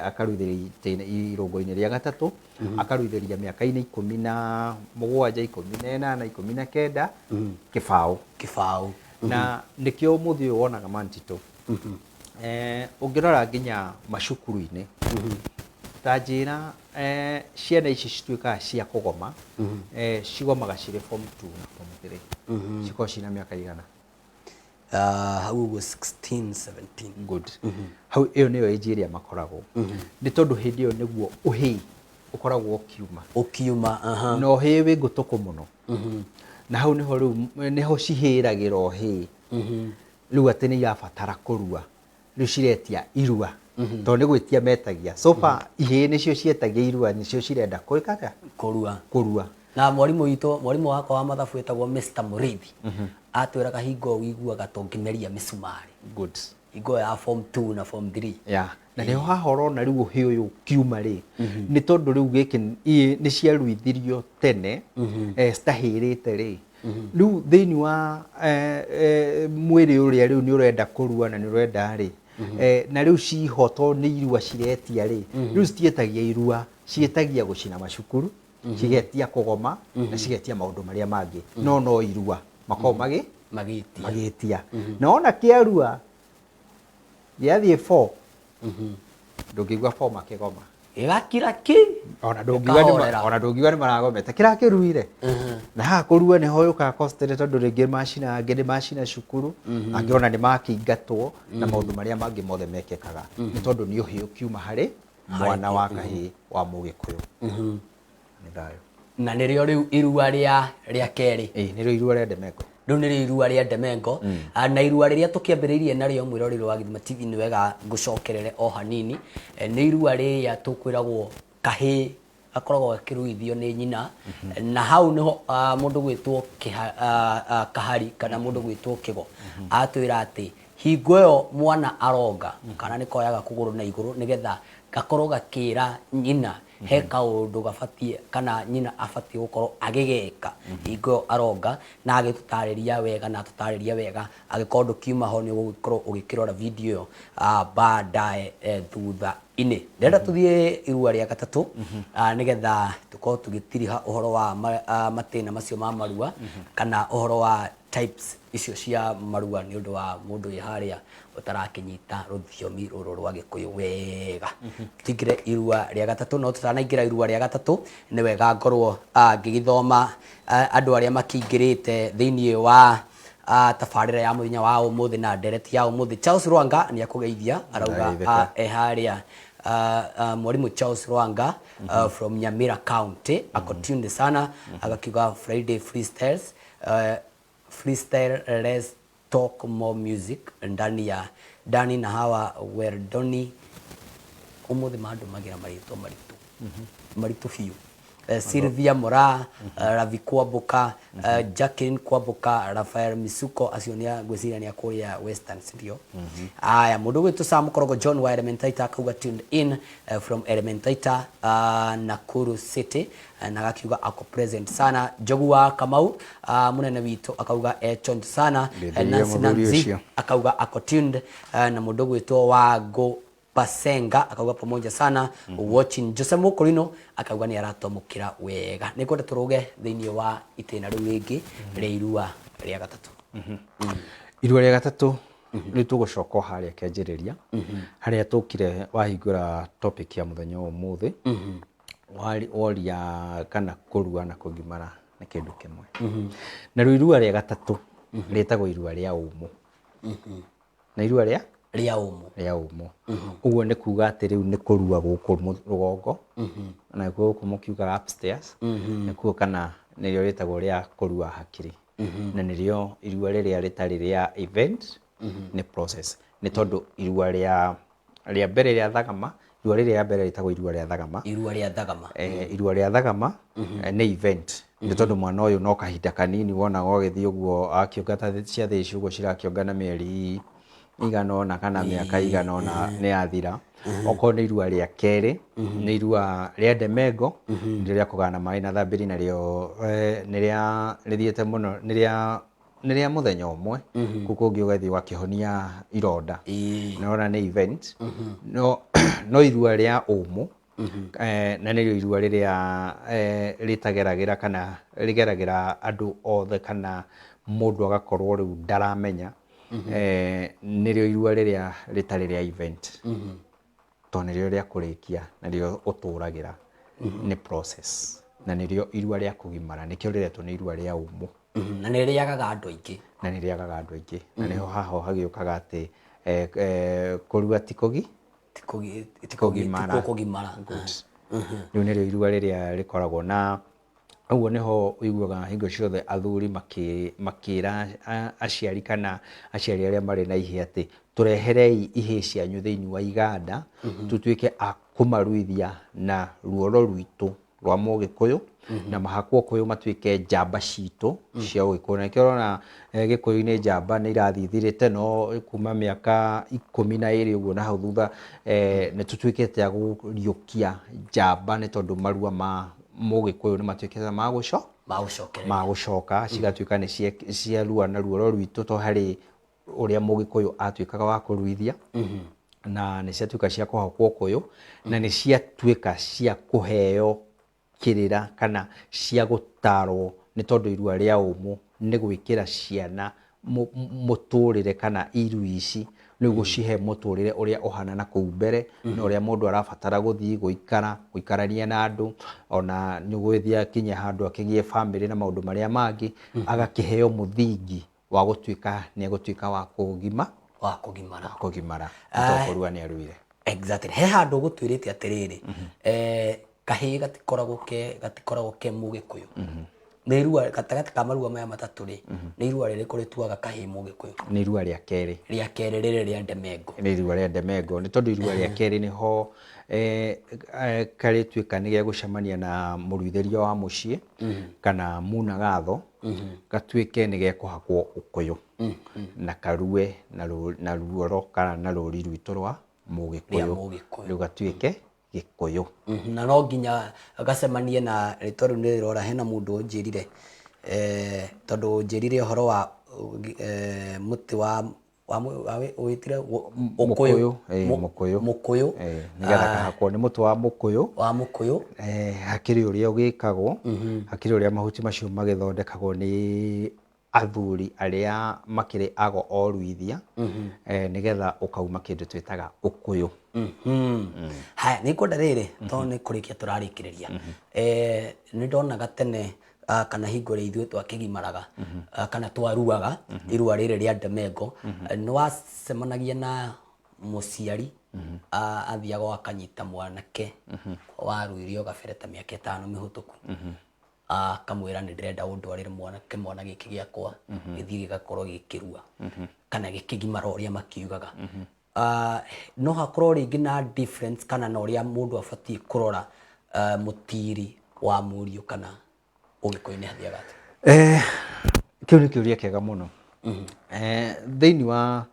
akaruithĩria irũngo-inĩ rĩa gatatũ, akaruithĩria mĩaka-inĩ 17, 18, 19, kĩbaũ. Kĩbaũ. Na nĩkĩo ũmũthĩ ũyũ wonaga mantitũ, ũngĩrora nginya macukuru-inĩ, ta njĩra, ciana ici cituĩkaga cia kũgoma, cigomaga cirĩ form 2 na form 3, cikoragwo ciĩna mĩaka igana? Hau ũguo 16, 17. Good. Hau ĩyo nĩyo age ĩrĩa makoragwo, nĩ tondũ hĩndĩ ĩyo nĩguo ũhĩĩ ũkoragwo ũkiuma. Ũkiuma, aha. Na ũhĩĩ wĩ ngũtũkũ mũno, na hau nĩho rĩu nĩho cihĩragĩra ũhĩĩ. Rĩu atĩ nĩ irabatara kũrua, rĩu ciretia irua, tondũ nĩ gwĩtia metagia. So far ihĩĩ nĩcio cietagia irua, nĩcio cirenda gwĩka atĩa? Kũrua. Kũrua. Na mwarimũ witũ, mwarimũ wakwa wa mathabu etagwo Mr. Mũrĩithi, atwĩraga hingo ũiguaga tũngĩmeria mĩcumarĩ. Good. Hingo ya form 2 na form 3. Yeah. Na nĩho haha ũrona rĩu ũhĩ ũyũ ũkiuma rĩ, nĩ tondũ rĩu gĩkĩ nĩ ciaruithirio tene, citahĩrĩte rĩ. Rĩu thĩinĩ wa mwĩrĩ ũrĩa rĩu nĩ ũrenda kũrua na nĩ ũrenda rĩ, na rĩu ciho tondũ nĩ irua ciretia rĩ, rĩu citiĩtagia irua, ciĩtagia gũcina macukuru, cigetia kũgoma na cigetia maũndũ marĩa mangĩ, no irua makoragwo magĩ Magĩtia. Magĩtia. Na wona kĩarua gĩathiĩ 4, ndũngĩigua 4 makĩgoma. Gĩgakira ki. Ona ndũngiuga nĩ Gĩkahorera. Ona ndũngiuga nĩ maragomete kĩrakĩruire. Na haha kũrua nĩho yũkaga cost, nĩ tondũ rĩngĩ macina, angĩ nĩ macina cukuru, angĩ ona nĩ makĩingatwo na maũndũ marĩa mangĩ mothe mekĩkaga, nĩ tondũ nĩ ũhĩ ũkiuma harĩ mwana wa kahĩĩ wa mũgĩkũyũ. Nĩ thayũ. Na nĩrĩo rĩu irua rĩa kerĩ. Ĩĩ, nĩrĩo irua rĩa Ndemengo. Rĩu nĩrĩo irua rĩa Ndemengo. Na irua rĩrĩa tũkĩambĩrĩirie narĩo, mwĩroreri wa Gĩthima TV, nĩ wega ngũcokerere o hanini. Nĩ irua rĩrĩa tũkwĩragwo kahĩĩ gakoragwo gakĩruithio nĩ nyina, na hau nĩho mũndũ gwĩtwo Kahari kana mũndũ gwĩtwo Kĩgo atwĩra atĩ hingo ĩyo mwana aronga, kana nĩ koyaga kũgũrũ na igũrũ nĩgetha gakorwo gakĩra nyina he kaũndũ gabatiĩ kana nyina abatiĩ gũkorwo agĩgeka hingo ĩyo aronga, na agĩtũtarĩria wega na atũtarĩria wega. Angĩkorwo ndũkiuma ho, nĩ ũgũkorwo ũgĩkĩrora video ĩyo baadaye, thutha-inĩ. Ndĩrenda tũthiĩ irua rĩa gatatũ, nĩgetha tũkorwo tũgĩtiriha ũhoro wa matĩna macio ma marua kana ũhoro wa types icio cia marua, nĩ ũndũ wa mũndũ wĩ harĩa ũtarakĩnyita rũthiomi rũrũ rwa Gĩkũyũ wega. Tũingĩre irua rĩa gatatũ, no tũtanaingĩra irua rĩa gatatũ, nĩ wega ngorwo ngĩgĩthoma andũ arĩa makĩingĩrĩte thĩinĩ wa tabarĩra ya mũthenya wa ũmũthĩ na ndereti ya ũmũthĩ. Charles Rwanga nĩ akũgeithia, arauga Ndageithĩka. E harĩa, mwarimũ Charles Rwanga from Nyamira County, ako tuned sana, agakiuga Friday freestyles, freestyle, let's talk more music ndani ya Dani na hawa Weldoni. Ũmũthĩ mandũmagĩra marĩtwa maritũ maritũ biũ. Sylvia Mora, Ravi Kwamboka, Jacqueline Kwamboka, Rafael Misuko, acio nĩ ngwĩciria nĩ a kũrĩa Western, ndio aya. Mũndũ ũgwĩtwo Sam Korogo John wa Elementaita akauga tuned in from Elementaita, Nakuru City, na agakiuga ako present sana. Njogu wa Kamau, mũnene witũ, akauga chonjo sana. Ngĩthĩria Nancy mũthuri Nancy ũcio. Akauga ako tuned, na mũndũ ũgwĩtwo Wango Basenga akauga pamoja sana, watching. Jose Mukurino akauga nĩ aratwamũkĩra wega. Nĩ ngwenda tũrũge thĩinĩ wa itĩna rĩu rĩngĩ rĩa irua rĩa gatatũ. Irua rĩa gatatũ Rĩu tũgũcoka o harĩa kĩanjĩrĩria harĩa tũkire wahingũra topic ya mũthenya wa ũmũthĩ. Woria kana kũrua na kũgimara nĩ kĩndũ kĩmwe. Na rĩu irua rĩa gatatũ rĩtagwo irua rĩa ũmũ. Na irua rĩa Rĩa ũmũ. Rĩa ũmũ. Ũguo nĩ kuga atĩ rĩu nĩ kũrua gũkũ rũgongo, na nĩkuo gũkũ mũkiugaga upstairs, nĩkuo kana nĩrĩo rĩtagwo rĩa kũrua hakiri. Na nĩrĩo irua rĩrĩa rĩtarĩ rĩa event, nĩ process. Nĩ tondũ irua rĩa mbere rĩa thagama, irua rĩrĩa rĩa mbere rĩtagwo irua rĩa thagama. Irua rĩa thagama. Irua rĩa thagama nĩ event. Nĩ tondũ mwana ũyũ no kahinda kanini wonaga ũgĩthiĩ ũguo akĩonga ta ciathĩ ici ũguo cirakĩonga na mĩeri igana ũna kana mĩaka igana ũna nĩ yathira. Okorwo nĩ irua rĩa kerĩ, nĩ irua rĩa ndemengo, nĩrĩo rĩa kũgana maĩ na thambĩri, narĩo nĩ rĩa rĩthiĩte mũno, nĩ rĩa mũthenya ũmwe. Kũu kũngĩ ũgathiĩ ũgakĩhonia ironda. Nĩwona nĩ event. No irua rĩa ũmũ, na nĩrĩo irua rĩrĩa rĩtageragĩra kana rĩgeragĩra andũ othe kana mũndũ agakorwo rĩu ndaramenya, nĩrĩo irua rĩrĩa rĩtarĩ rĩa event, tondũ nĩrĩo rĩa kũrĩkia na rĩo ũtũragĩra nĩ process, na nĩrĩo irua rĩa kũgimara, nĩkĩo rĩretwo nĩ irua rĩa ũmũ. Na nĩ rĩagaga andũ aingĩ. Na nĩ rĩagaga andũ aingĩ, na nĩho haha hagĩũkaga atĩ kũrua ti kũgi Ti kũgimara. Ti kũgimara. Good. Rĩu nĩrĩo irua rĩrĩa rĩkoragwo na ũguo, nĩho ũiguaga hingo ciothe athuri makĩra aciari kana aciari arĩa marĩ na ihĩĩ atĩ tũreherei ihĩĩ cianyu thĩinĩ wa iganda, tũtuĩke a kũmaruithia na ruoro rwitũ rwa mũgĩkũyũ, na mahakwo kũyũ matuĩke njamba citũ cia ũgĩkũyũ. Na nĩkĩo ũrona gĩkũyũ-inĩ njamba nĩ irathiĩ ithirĩte, no kuma mĩaka 12 ũguo na hau thutha nĩ tũtuĩkĩte a kũriũkia njamba, nĩ tondũ marua ma mũgĩkũyũ nĩ matuĩkĩte ma gũco Ma gũcokereria. Ma gũcoka cigatuĩka nĩ ciarua na ruoro rwitũ, to harĩ ũrĩa mũgĩkũyũ atuĩkaga wa kũruithia, na nĩ ciatuĩka cia kũhakwo kũyũ, na nĩ ciatuĩka cia kũheo kĩrĩra kana cia gũtarwo, nĩ tondũ irua rĩa ũmũ nĩ gwĩkĩra ciana mũtũrĩre kana irui ici rĩu gũcihe mũtũrĩre ũrĩa ũhana na kũu mbere, na ũrĩa mũndũ arabatara gũthiĩ gũikara gũikarania na andũ, ona nĩ gũgĩthiĩ akinye handũ akĩgĩe bamĩrĩ na maũndũ marĩa mangĩ, agakĩheo mũthingi wa gũtuĩka nĩ egũtuĩka wa kũgima wa kũgimara. Kũgimara, nĩ tondũ kũrua nĩ aruire. Exactly. He handũ ũgũtwĩrĩte atĩrĩrĩ, kahĩĩ gatikoragwo ke mũgĩkũyũ. Nĩ irua gatagatĩ ka marua maya matatũ rĩ, nĩ irua rĩrĩkũ rĩtuaga kahĩĩ mũgĩkũyũ? Nĩ irua rĩa kerĩ. Rĩa kerĩ, rĩrĩ rĩa ndemengo. Nĩ irua rĩa ndemengo, nĩ tondũ irua rĩa kerĩ nĩho karĩtuĩka nĩ gegũcemania na mũruithĩria wa mũciĩ kana muna gatho, gatuĩke nĩ gekũhakwo ũkũyũ na karue na ruoro kana na rũri rwitũ rwa Rĩa mũgĩkũyũ. Mũgĩkũyũ. Rĩu gatuĩke gĩkũyũ. Na no nginya gacemanie na rĩtwa rĩu nĩ rĩrora hena mũndũ ũnjĩrire, tondũ ũnjĩrire ũhoro wa mũtĩ wa wĩtire Mũkũyũ, mũkũyũ. Mũkũyũ. Nĩgetha kahakwo nĩ mũtĩ wa mũkũyũ. Wa mũkũyũ. Hakĩrĩ ũrĩa ũgĩkagwo, hakĩrĩ ũrĩa mahuti macio magĩthondekagwo nĩ athuri arĩa makĩrĩ ago oruithia, nĩgetha ũkauma kĩndũ twĩtaga ũkũyũ. Haya, nĩ ngwenda rĩrĩ, tondũ nĩ kũrĩkia tũrarĩkĩrĩria, nĩ ndonaga tene, kana hingo ĩrĩa ithuĩ twakĩgimaraga, kana twaruaga irua rĩrĩ rĩa ndemengo, nĩ wacemanagia na mũciari, athiaga o akanyita mwanake waruirio gabere ta mĩaka 5 mĩhũtũku, akamwĩra, "Nĩ ndĩrenda ũndwarĩre mwanake, mwana gĩkĩ gĩakwa gĩthiĩ gĩgakorwo gĩkĩrua kana gĩkĩgimara," ũrĩa makiugaga. No hakorwo rĩngĩ na difference kana na ũrĩa mũndũ abatiĩ kũrora mũtiri wa mũriũ kana ũgĩkũyũ-inĩ hathiaga atĩa? Kĩu nĩ kĩũria kĩega mũno. Thĩinĩ wa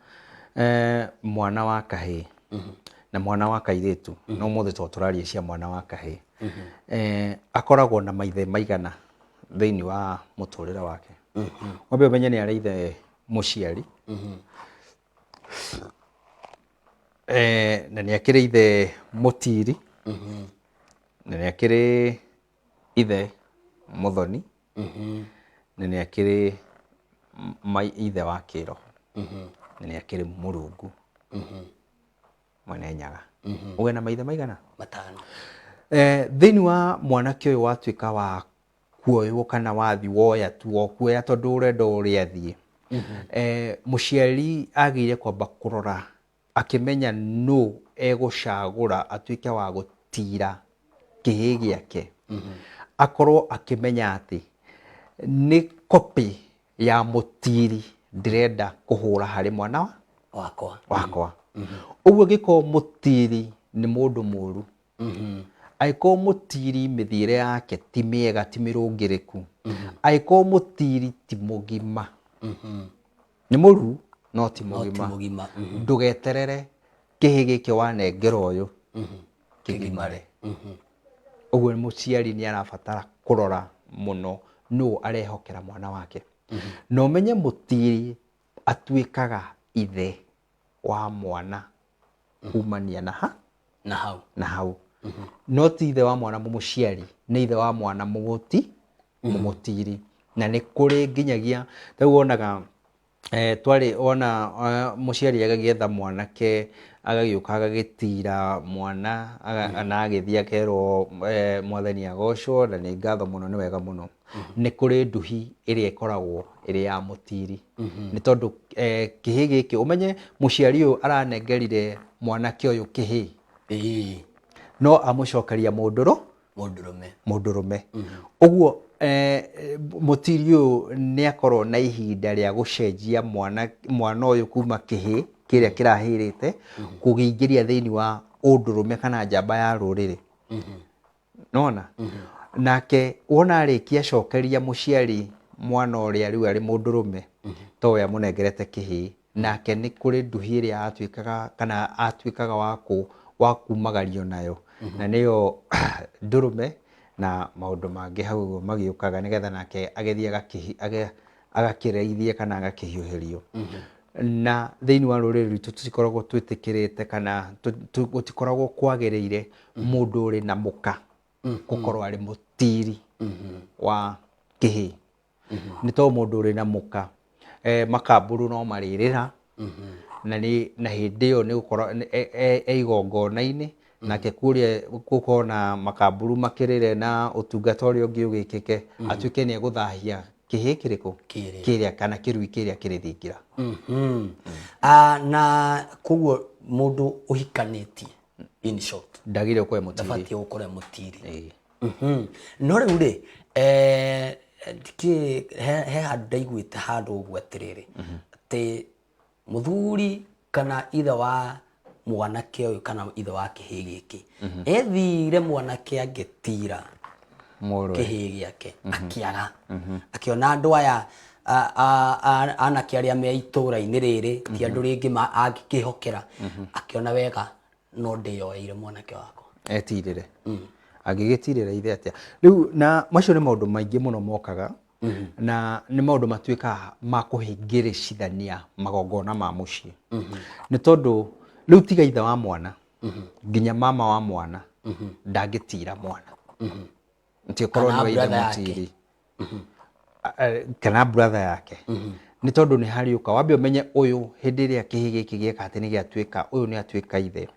mwana wa kahĩĩ na mwana wa kairĩtu, no ũmũthĩ tondũ tũraria cia mwana wa kahĩĩ, akoragwo na maithe maigana thĩinĩ wa mũtũrĩre wake? Wambe ũmenye nĩ arĩ ithe mũciari, na nĩ akĩrĩ ithe mũtiri, na nĩ akĩrĩ ithe mũthoni, na nĩ akĩrĩ ithe wa kĩroho. Na nĩ akĩrĩ Mũrungu Mwene Nyaga. Ũgĩa na maithe maigana? Matano. Thĩinĩ wa mwanake ũyũ watuĩka wa kuoywo kana wathi woya tu o kuoya tondũ ũrenda ũrĩa athiĩ, mũciari agĩrĩire kwamba kũrora akĩmenya nũ egũcagũra atuĩke wa gũtira kĩhĩ gĩake, akorwo akĩmenya atĩ nĩ copy ya mũtiri ndĩrenda kũhũra harĩ mwana wa wakwa. Wakwa. Ũguo angĩkorwo mũtiri nĩ mũndũ mũru, angĩkorwo mũtiri mĩthiĩre yake ti mĩega, ti mĩrũngĩrĩku, angĩkorwo mũtiri ti mũgima, nĩ mũru no ti No ti mũgima, mũgima. Ndũgeterere kĩhĩ gĩkĩ wanengera ũyũ kĩgimare. Ũguo mũciari nĩ arabatara kũrora mũno nũ arehokera mwana wake. Na ũmenye mũtiri atuĩkaga ithe wa mwana kumania na ha Na hau. Na hau. No ti ithe wa mwana mũmũciari, nĩ ithe wa mwana mũgũti mũmũtiri. Na nĩ kũrĩ nginyagia rĩu wonaga twarĩ wona mũciari agagĩetha mwanake, agagĩũka agagĩtira mwana, na agĩthiĩ akerwo Mwathani agocwo na nĩ ngatho mũno, nĩ wega mũno. Nĩ kũrĩ nduhi ĩrĩa ĩkoragwo ĩrĩ ya mũtiri. Nĩ tondũ kĩhĩ gĩkĩ, ũmenye mũciari ũyũ aranengerire mwanake ũyũ kĩhĩ, no amũcokeria mũndũrũ Mũndũrũme. Mũndũrũme. Ũguo mũtiri ũyũ nĩ akorwo na ihinda rĩa gũcenjia mwana ũyũ kuma kĩhĩ kĩrĩa kĩrahĩrĩte kũgĩingĩria thĩinĩ wa ũndũrũme kana njamba ya rũrĩrĩ. Nona nake wona arĩkia acokeria mũciari mwana ũrĩa rĩu arĩ mũndũrũme, to we amũnengerete kĩhĩ, nake nĩ kũrĩ nduhi ĩrĩa atuĩkaga kana atuĩkaga wa kumagario nayo, na nĩyo ndũrũme na maũndũ mangĩ hau ũguo magĩũkaga, nĩgetha nake agĩthiĩ agakĩreithie kana agakĩhiũhĩrio. Na thĩinĩ wa rũrĩrĩ rwitũ tũtikoragwo twĩtĩkĩrĩte kana gũtikoragwo kwagĩrĩire mũndũ ũrĩ na mũka gũkorwo arĩ mũtiri wa kĩhĩ, nĩ tondũ mũndũ ũrĩ na mũka makamburu no marĩrĩra na nĩ na hĩndĩ ĩyo nĩ gũkorwo e igongona-inĩ nake kũrĩa gũkorwo na makamburu makĩrĩre na ũtungata ũrĩa ũngĩ ũgĩkĩke, atuĩke nĩ egũthahia kĩhĩ kĩrĩkũ? Kĩrĩa. Kĩrĩa kana kĩrui kĩrĩa kĩrĩ thingira. Na koguo mũndũ ũhikanĩtie, in short, ndagĩrĩire gũkorwo e mũtiri. Ndabatiĩ gũkorwo e mũtiri. Ĩĩ. No rĩu rĩ, ndikĩũĩ he handũ ndaiguĩte handũ ũguo atĩrĩrĩ, atĩ mũthuri kana ithe wa mwanake ũyũ kana ithe wa kĩhĩĩ gĩkĩ ethire mwanake angĩtira mũrũwe kĩhĩĩ gĩake, akĩaga, akĩona andũ aya anake arĩa me itũra-inĩ rĩrĩ ti andũ rĩngĩ angĩkĩhokera, akĩona wega no ndĩyoeire mwanake wakwa. Etirĩre angĩgĩtirĩra ithe atĩa rĩu? Na macio nĩ maũndũ maingĩ mũno mokaga na nĩ maũndũ matuĩkaga ma kũhĩngĩrĩcithania magongona ma mũciĩ, nĩ tondũ rĩu tiga ithe wa mwana, nginya mama wa mwana ndangĩtira mwana ntikorwo Kana nĩwe ithe brother yake. mũtiri kana brother yake, nĩ tondũ nĩ harĩũka wambe ũmenye ũyũ hĩndĩ ĩrĩa kĩhĩ gĩkĩ gĩeka atĩ nĩ gĩatuĩka ũyũ nĩ atuĩka ithe,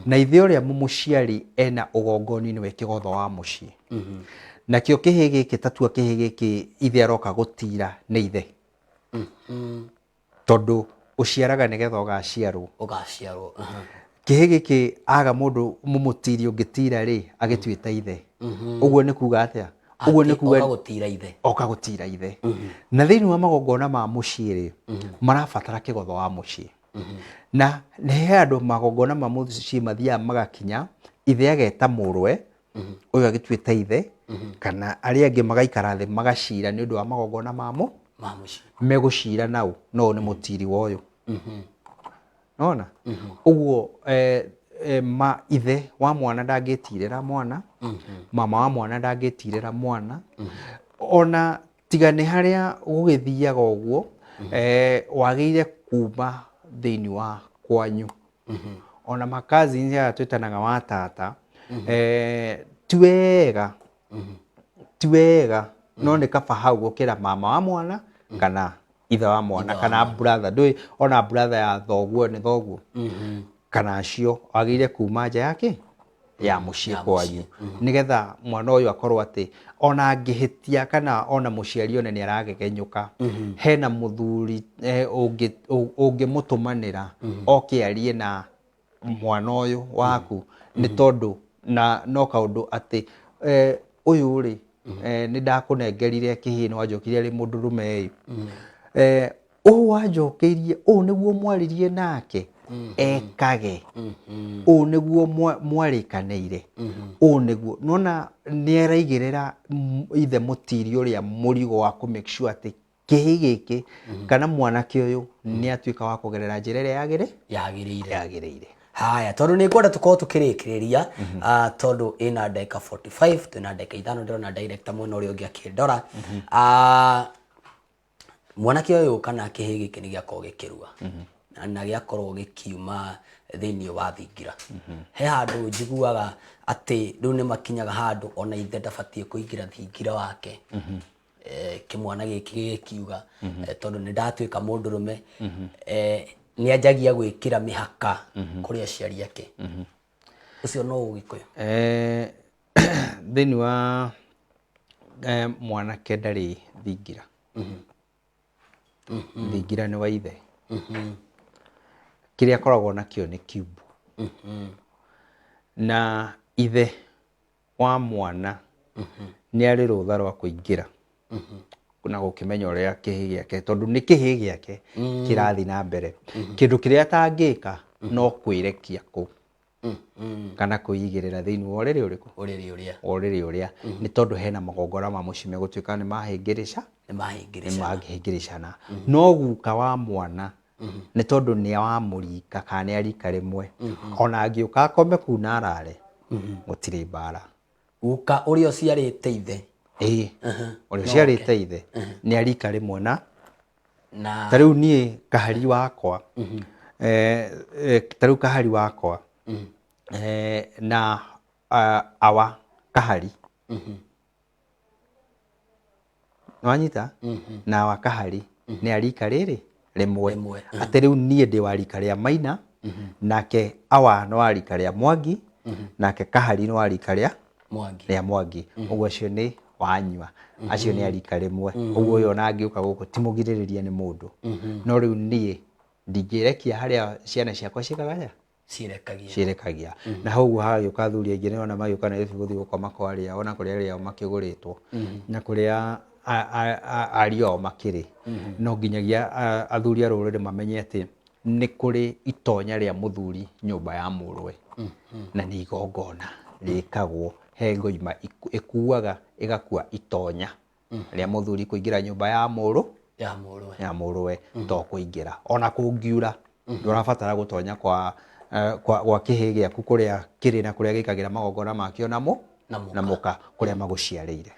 na ithe ũrĩa mũmũciari ena ũgongoni nĩwe kĩgotho wa mũciĩ, nakĩo kĩhĩ gĩkĩ tatua kĩhĩ gĩkĩ ithe aroka gũtira nĩ ithe, tondũ ũciaraga nĩgetha ũgaciarwo. Ũgaciarwo. Kĩhĩ gĩkĩ aga mũndũ mũmũtiri ũngĩtira rĩ, agĩtuĩte ithe. Ũguo nĩ kuga atĩa? Ũguo nĩ kuga oka gũtira ithe. Oka gũtira ithe. Na thĩinĩ wa magongona ma mũciĩ rĩ, marabatara kĩgotho wa mũciĩ, na nĩ he andũ magongona ma mũciĩ mathiaga magakinya ithe ageta mũrũwe ũyũ agĩtuĩte ithe, kana arĩa angĩ magaikara thĩ magacira nĩ ũndũ wa magongona ma mũ ma mũciĩ. Megũcira nau no nĩ mũtiri wa ũyũ nona ũguo ma ithe wa mwana ndangĩtirĩra mwana, mama wa mwana ndangĩtirĩra mwana, ona tiga nĩ harĩa gũgĩthiaga ũguo wagĩrĩire kuma thĩinĩ wa kwanyu, ona makazi aya twĩtanaga wa tata, ti wega, ti wega, no nĩ kaba hau gũkĩra mama wa mwana kana Ithe wa mwana kana brother, ndũĩ ona brother ya thoguo nĩ thoguo kana acio, wagĩrĩire kuma nja ya kĩ ya mũciĩ kwanyu, nĩgetha mwana ũyũ akorwo atĩ ona angĩhĩtia kana ona mũciari one nĩ aragegenyũka, hena mũthuri ũngĩmũtũmanĩra oke arie na mwana ũyũ waku, nĩ tondũ na no kaũndũ atĩ ũyũ rĩ, nĩ ndakũnengerire kĩhĩ nĩ wanjokirie arĩ mũndũrũme ĩ, ũũ wanjokeirie ũũ nĩguo mwaririe nake ekage, ũũ nĩguo mwarĩkanĩire, ũũ nĩguo nona nĩ araigĩrĩra ithe mũtiri ũrĩa mũrigo wa kũ make sure atĩ kĩhĩ gĩkĩ kana mwanake ũyũ nĩ atuĩka wa kũgerera njĩra ĩrĩa yagĩrĩire. Yagĩrĩire. Haya, tondũ nĩ ngwenda tũkorwo tũkĩrĩkĩrĩria, tondũ ĩna ndagĩka 45, twĩna ndagĩka 5, ndĩrona director mwena ũrĩa ũngĩ akĩndora. Mwanake ũyũ kana kĩhĩ gĩkĩ nĩ gĩakorwo gĩkĩrua na gĩakorwo gĩkiuma thĩinĩ wa thingira, he handũ njiguaga atĩ rĩu nĩ makinyaga handũ ona ithe ndabatiĩ kũingĩra thingira wake. Kĩmwana gĩkĩ gĩgĩkiuga, tondũ nĩ ndatuĩka mũndũrũme, nĩ anjagia gwĩkĩra mĩhaka kũrĩ aciari ake. Ũcio no Ũgĩkũyũ? Thĩinĩ wa mwanake ndarĩ thingira, thingira nĩ wa ithe. Kĩrĩa akoragwo nakĩo nĩ kiumbu, na ithe wa mwana nĩ arĩ rũtha rwa kũingĩra na gũkĩmenya ũrĩa kĩhĩ gĩake, tondũ nĩ kĩhĩ gĩake kĩrathiĩ na mbere. Kĩndũ kĩrĩa atangĩka no kwĩrekia kũ kana kwĩigĩrĩra thĩinĩ wa ũrĩrĩ ũrĩkũ. Ũrĩrĩ ũrĩa. Ũrĩrĩ ũrĩa, nĩ tondũ hena magongona ma mũciĩ megũtuĩka nĩ mahĩngĩrĩca. Nĩ mahĩngĩrĩcana. Nĩ mahĩngĩrĩcana. No guka wa mwana, nĩ tondũ nĩ wa mũrika kana nĩ arika rĩmwe, ona angĩũka akome kuu na arare, gũtirĩ mbara. Guka ũrĩa ũciarĩte ithe? Ĩĩ, ũrĩa ũciarĩte ithe nĩ arika rĩmwe na na Ta rĩu niĩ kahari wakwa, ta rĩu kahari wakwa na awa kahari, wanyita, na awa kahari nĩ arika rĩrĩ rĩmwe. Rĩmwe. Atĩ rĩu niĩ ndĩ wa rika rĩa Maina, nake awa nĩ wa rika rĩa Mwangi, nake kahari nĩ wa rika rĩa Mwangi. Rĩa Mwangi. Ũguo acio nĩ wanyua, acio nĩ arika rĩmwe. Ũguo ũyũ ona angĩũka gũkũ ti mũgirĩrĩrie nĩ mũndũ. No rĩu niĩ ndingĩrekia harĩa ciana ciakwa ciĩkaga atĩa? Cirekagia. Cirekagia. Na hau ũguo hagagĩũka athuri aingĩ, nĩwona magĩũka Nairobi gũthiĩ gũkoma kwa arĩa ona kũrĩa arĩa ao makĩgũrĩtwo na kũrĩa ariũ ao makĩrĩ. No nginyagia athuri a rũrĩrĩ mamenye atĩ nĩ kũrĩ itonya rĩa mũthuri nyũmba ya mũrũwe, na nĩ igongona rĩkagwo. He ngoima ĩkuaga ĩgakua itonya rĩa mũthuri kũingĩra nyũmba ya mũrũ ya mũrũwe. Ya mũrũwe. To kũingĩra, ona kũngiura ndũrabatara gũtonya kwa kĩhĩ gĩaku kũrĩa kĩrĩ na kũrĩa gĩkagĩra magongona makĩo namo Na mũka. Na mũka kũrĩa magũciarĩire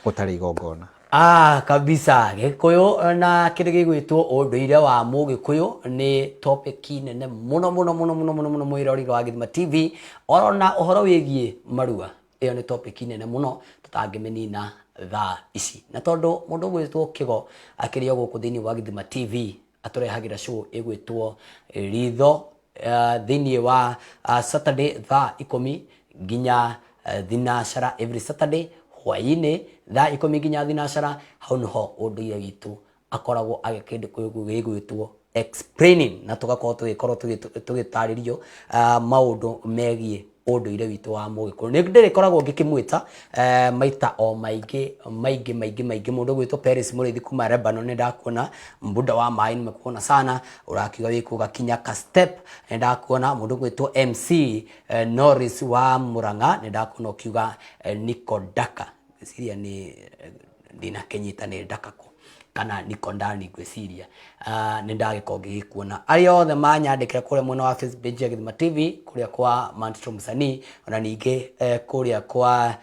gũtarĩ igongona. Ah, kabisa. Gĩkũyũ na kĩndũ gĩgwĩtwo ũndũire wa Mũgĩkũyũ nĩ topic nene mũno mũno mũno mũno mũno mũno mwĩroreri wa Gĩthima TV. Orona ũhoro wĩgiĩ marua, ĩyo nĩ topic nene mũno tũtangĩmĩnina thaa ici, na tondũ mũndũ ũgwĩtwo Kĩgo akĩrĩ o gũkũ thĩinĩ wa Gĩthima TV atũrehagĩra show ĩgwĩtwo Ritho thĩinĩ wa Saturday thaa 10 nginya 6, every Saturday hwaĩ-inĩ thaa 10 nginya 6. Hau nĩho ũndũire witũ akoragwo agĩkĩndũ gĩgwĩtwo explaining, na tũgakorwo tũgĩkorwo tũgĩtarĩrio maũndũ megiĩ ũndũire witũ wa Mũgĩkũyũ. Nĩ ndĩrĩkoragwo ngĩkĩmwĩta maita o maingĩ maingĩ maingĩ maingĩ. Mũndũ ũgwĩtwo Paris Mũrĩithi kuma Lebanon, nĩ ndakuona. Mbunda wa maĩ, nimekuona sana, ũrakiuga wĩ kũ Gakinya ka step, nĩ ndakuona. Mũndũ ũgwĩtwo MC Norris wa Murang'a, nĩ ndakuona ũkiuga niko Daka. Ngwĩciria nĩ ndinakĩnyita nĩ Daka kũ kana niko ndani, ngwĩciria nĩ ndagĩkorwo ngĩgĩkuona. Arĩa othe manyandĩkĩra kũrĩa mwena wa Facebook page ya Gĩthima TV, kũrĩa kwa Mantro Msanii, ona ningĩ kũrĩa kwa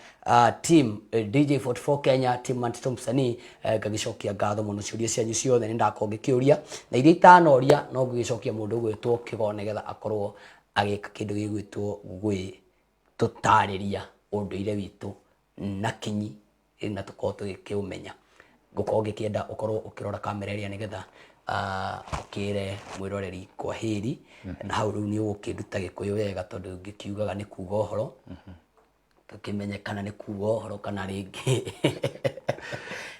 team DJ 44 Kenya, team Mantro Msanii, ngagĩcokia ngatho mũno. Ciũria cianyu ciothe nĩ ndakorwo ngĩkĩũria, na iria itanoria no ngĩgĩcokia mũndũ ũgwĩtwo Kĩgo nĩgetha akorwo agĩka kĩndũ gĩgwĩtwo gwĩtũtarĩria ũndũire witũ na kinyi na tũkorwo tũgĩkĩũmenya. Ngũkorwo ngĩkĩenda ũkorwo ũkĩrora kamera ĩrĩa nĩgetha ũkĩre mwĩroreri kwa heri. Na hau rĩu nĩ ũgũkĩnduta Gĩkũyũ wega, tondũ ngĩkiugaga nĩ kuga ũhoro, tũkĩmenye kana nĩ kuga ũhoro kana rĩngĩ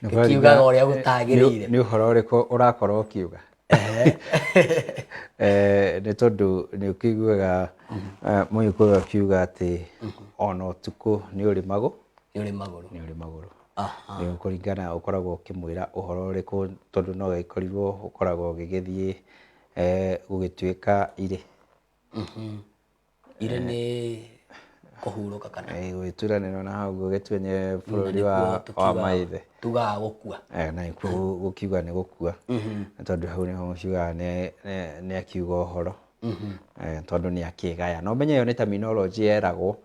ngĩkiugaga ũrĩa gũtagĩrĩire. Nĩ ũhoro ũrĩkũ ũrakorwo ũkiuga? Nĩ tondũ nĩ ũkĩiguaga Mũgĩkũyũ akiuga atĩ ona ũtukũ nĩ ũrĩ magũ Nĩ ũrĩ magũrũ. Nĩ ũrĩ magũrũ. Nĩ kũringana ũkoragwo ũkĩmwĩra ũhoro ũrĩkũ, tondũ no gĩkorirwo ũkoragwo ũgĩgĩthiĩ gũgĩtuĩka irĩ. Irĩ nĩ kũhurũka kana? Gũgĩturanĩrwo na hau gũgĩtuenye bũrũri wa maithe. Tugaga gũkua. Na nĩkuo gũkiuga nĩ gũkua. Nĩ tondũ hau nĩho kiugaga nĩ akiuga ũhoro. Tondũ nĩ akĩgaya. Na ũmenye ĩyo nĩ terminology yeragwo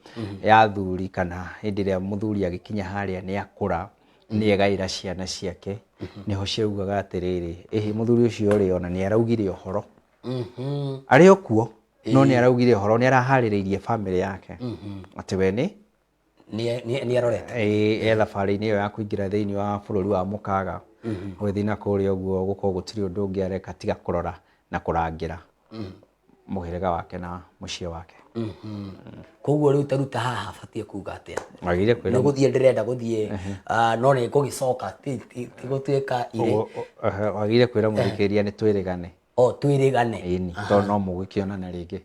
ya athuri, kana hĩndĩ ĩrĩa mũthuri agĩkinya harĩa nĩ akũra, nĩ egaĩra ciana ciake, nĩho ciaugaga atĩrĩrĩ, ĩhĩ, mũthuri ũcio rĩ, ona nĩ araugire ũhoro. Arĩ o kuo, no nĩ araugire ũhoro, nĩ araharĩrĩirie bamĩrĩ yake atĩ we nĩ Nĩ arorete. E thabarĩ-inĩ ĩyo ya kũingĩra thĩinĩ wa bũrũri wa mũkaga, gũgĩthiĩ na kũrĩa ũguo, gũkorwo gũtirĩ ũndũ ũngĩ areka tiga kũrora na kũrangĩra mũhĩrĩga wake na mũciĩ wake. Koguo rĩu taruta haha batiĩ kuga atĩa? Wagĩrĩire kwĩra Nĩ gũthiĩ ndĩrenda gũthiĩ, no nĩ ngũgĩcoka, ti gũtuĩka irĩ. Wagĩrĩire kwĩra mũthikĩrĩria nĩ twĩrĩgane. O twĩrĩgane. Ĩni, tondũ no mũgũkĩonana rĩngĩ.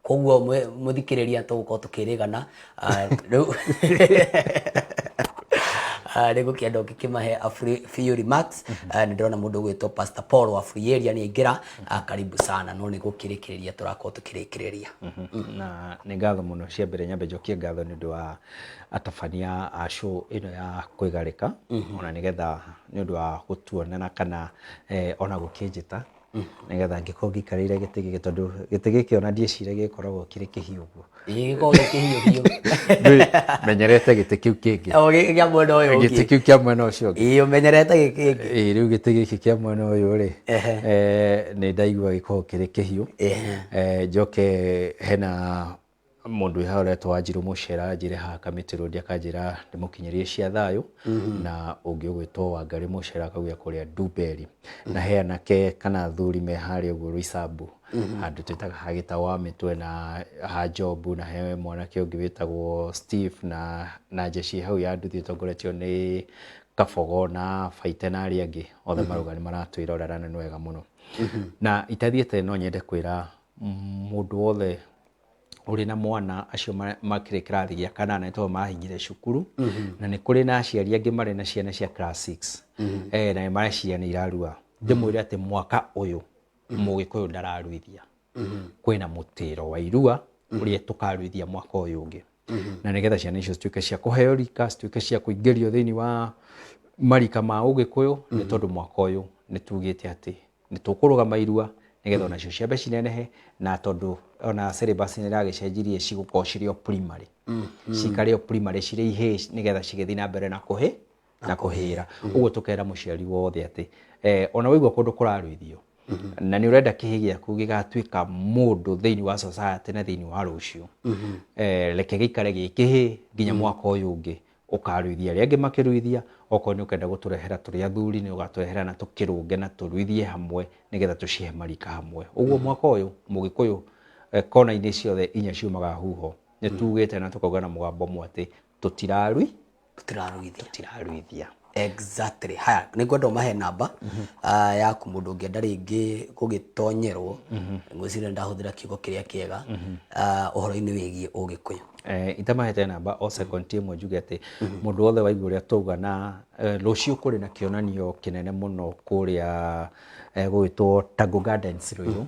Koguo mũthikĩrĩria, tũgũkorwo tũkĩrĩgana rĩu. Nĩ ngũkĩenda ũngĩkĩmahe a few remarks. Nĩ ndĩrona mũndũ ũgwĩtwo Pastor Paul wa Free Area nĩ aingĩra. Karibu sana, no nĩ gũkĩrĩkĩrĩria tũrakorwo tũkĩrĩkĩrĩria. Na nĩ ngatho mũno. Cia mbere nyambe njokie ngatho nĩ ũndũ wa atabania a show ĩno ya kwĩgarĩka, ona nĩgetha nĩ ũndũ wa gũtuonana kana ona gũkĩnjĩta nĩgetha ngĩkorwo ngĩikarĩire gĩtĩ gĩkĩ, tondũ gĩtĩ gĩkĩ ona ndiĩciragia gĩkoragwo kĩrĩ kĩhiũ ũguo. Ĩĩ, gĩkoragwo gĩ kĩhiũ biũ. Menyerete gĩtĩ kĩu kĩngĩ. O gĩkĩ kĩa mwena ũyũ ũngĩ. Gĩtĩ kĩu kĩa mwena ũcio ũngĩ. Ĩĩ, ũmenyerete gĩkĩ kĩngĩ. Ĩĩ, rĩu gĩtĩ gĩkĩ kĩa mwena ũyũ rĩ, nĩ ndaigua gĩkoragwo kĩrĩ kĩhiũ. Njoke hena mũndũ wĩ haha ũretwo Wanjirũ Mũcera, anjĩre haha Kamĩtĩ Road, akanjĩra ndĩmũkinyĩrie cia thayũ, na ũngĩ ũgwĩtwo Wangarĩ Mũcera akauga kũrĩa Ndumberi. Na he anake kana athuri me harĩa ũguo Roysambu, handũ twĩtaga ha Gĩtaũ wa Mĩtwe na ha Jobu, na he mwanake ũngĩ wĩtagwo Steve na njeci hau ya nduthi ĩtongoretio nĩ Kabogo na Baite na arĩa angĩ othe marauga nĩ maratwĩrorera na nĩ wega mũno. Na itathiĩte, no nyende kwĩra mũndũ wothe ũrĩ na mwana, acio makĩrĩ kĩrathi gĩa kanana, nĩ tondũ mahingire cukuru, na nĩ kũrĩ na aciari angĩ marĩ na ciana cia class 6 na nĩ mareciria nĩ irarua, ndĩmwĩre atĩ mwaka ũyũ Mũgĩkũyũ ndararuithia. Kwĩna mũtĩro wa irua ũrĩa tũkaruithia mwaka ũyũ ũngĩ, na nĩgetha ciana icio cituĩke cia kũheo rika, cituĩke cia kũingĩrio thĩinĩ wa marika ma Ũgĩkũyũ, nĩ tondũ mwaka ũyũ nĩ tugĩte atĩ nĩ tũkũrũgama irua nĩgetha onacio ciambe cinenehe, na tondũ ona syllabus nĩ ĩragĩcenjirie, cigũkorwo cirĩ o primary, cikare o primary cirĩ ihĩĩ, nĩgetha cigĩthiĩ na mbere na kũhĩ na kũhĩra ũguo. Tũkera mũciari wothe atĩ ona waigua kũndũ kũraruithio na nĩ ũrenda kĩhĩ gĩaku gĩgatuĩka mũndũ thĩinĩ wa society na thĩinĩ wa rũciũ, reke gĩikare gĩ kĩhĩ nginya mwaka ũyũ ũngĩ ũkaruithia arĩa angĩ makĩruithia. Okorwo nĩ ũkenda gũtũrehera tũrĩ athuri, nĩ ũgatũrehera na tũkĩrũnge na tũruithie hamwe, nĩgetha tũcihe marika hamwe ũguo. Mwaka ũyũ Mũgĩkũyũ, kona-inĩ ciothe inya ciumaga huho, nĩ tugĩte na tũkauga na mũgambo ũmwe atĩ tũtirarui Tũtiraruithia. Tũtiraruithia. Exactly. Haya, nĩ ngwenda ũmahe namba yaku, mũndũ ũngĩenda rĩngĩ gũgĩtonyerwo, ngwĩciria ndahũthĩra kiugo kĩrĩa kĩega, ũhoro-inĩ wĩgiĩ Ũgĩkũyũ. Itamahete namba, o second ĩmwe njuge atĩ mũndũ wothe waigua ũrĩa twauga, na rũciũ kũrĩ na kĩonanio kĩnene mũno kũrĩa gũgĩtwo Tango Gardens Ruiru,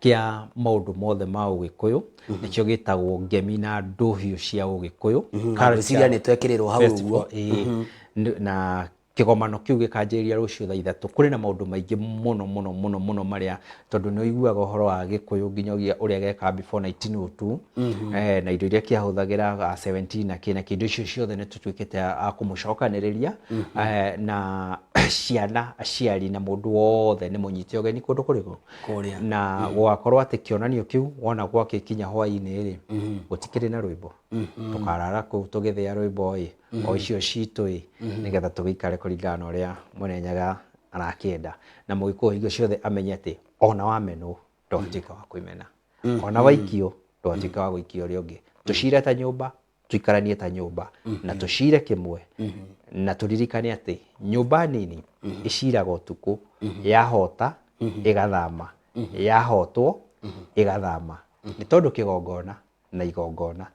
kĩa maũndũ mothe ma Ũgĩkũyũ, nĩkĩo gĩtagwo Ngemi na Ndũhiũ cia Ũgĩkũyũ. Ngwĩciria nĩ twekĩrĩrwo hau ũguo. Ĩĩ. Na kĩgomano kĩu gĩkanjĩrĩria rũciũ thaa 3. Kũrĩ na maũndũ maingĩ mũno mũno mũno mũno marĩa, tondũ nĩ ũiguaga ũhoro wa Gĩkũyũ nginyagia ũrĩa gekaga before 1902, na indo iria kĩahũthagĩra 17 na kĩ na kĩ, indo icio ciothe nĩ tũtuĩkĩte a kũmũcokanĩrĩria, na Ciana, aciari na mũndũ wothe nĩ mũnyite ũgeni kũndũ kũrĩkũ? Kũrĩa. Na gũgakorwo atĩ kĩonanio kĩu wona gwagĩkinya hwaĩ-inĩ rĩ, gũtikĩrĩ na rwĩmbo. Tũkarara kũu tũgĩthĩa rwĩmbo ĩ, o icio citũ ĩ, nĩgetha tũgĩikare kũringana na ũrĩa Mwene Nyaga arakĩenda. Na Mũgĩkũyũ hingo ciothe amenye atĩ ona wamenwo ndũgatuĩke wa kwĩmena. Ona waikio ndũgatuĩke wa gũikia ũrĩa ũngĩ. Tũcire ta nyũmba, tũikaranie ta nyũmba, na tũcire kĩmwe, na tũririkane atĩ nyũmba nini ĩciraga ũtukũ, yahota ĩgathama, yahotwo ĩgathama. Nĩ tondũ kĩgongona na igongona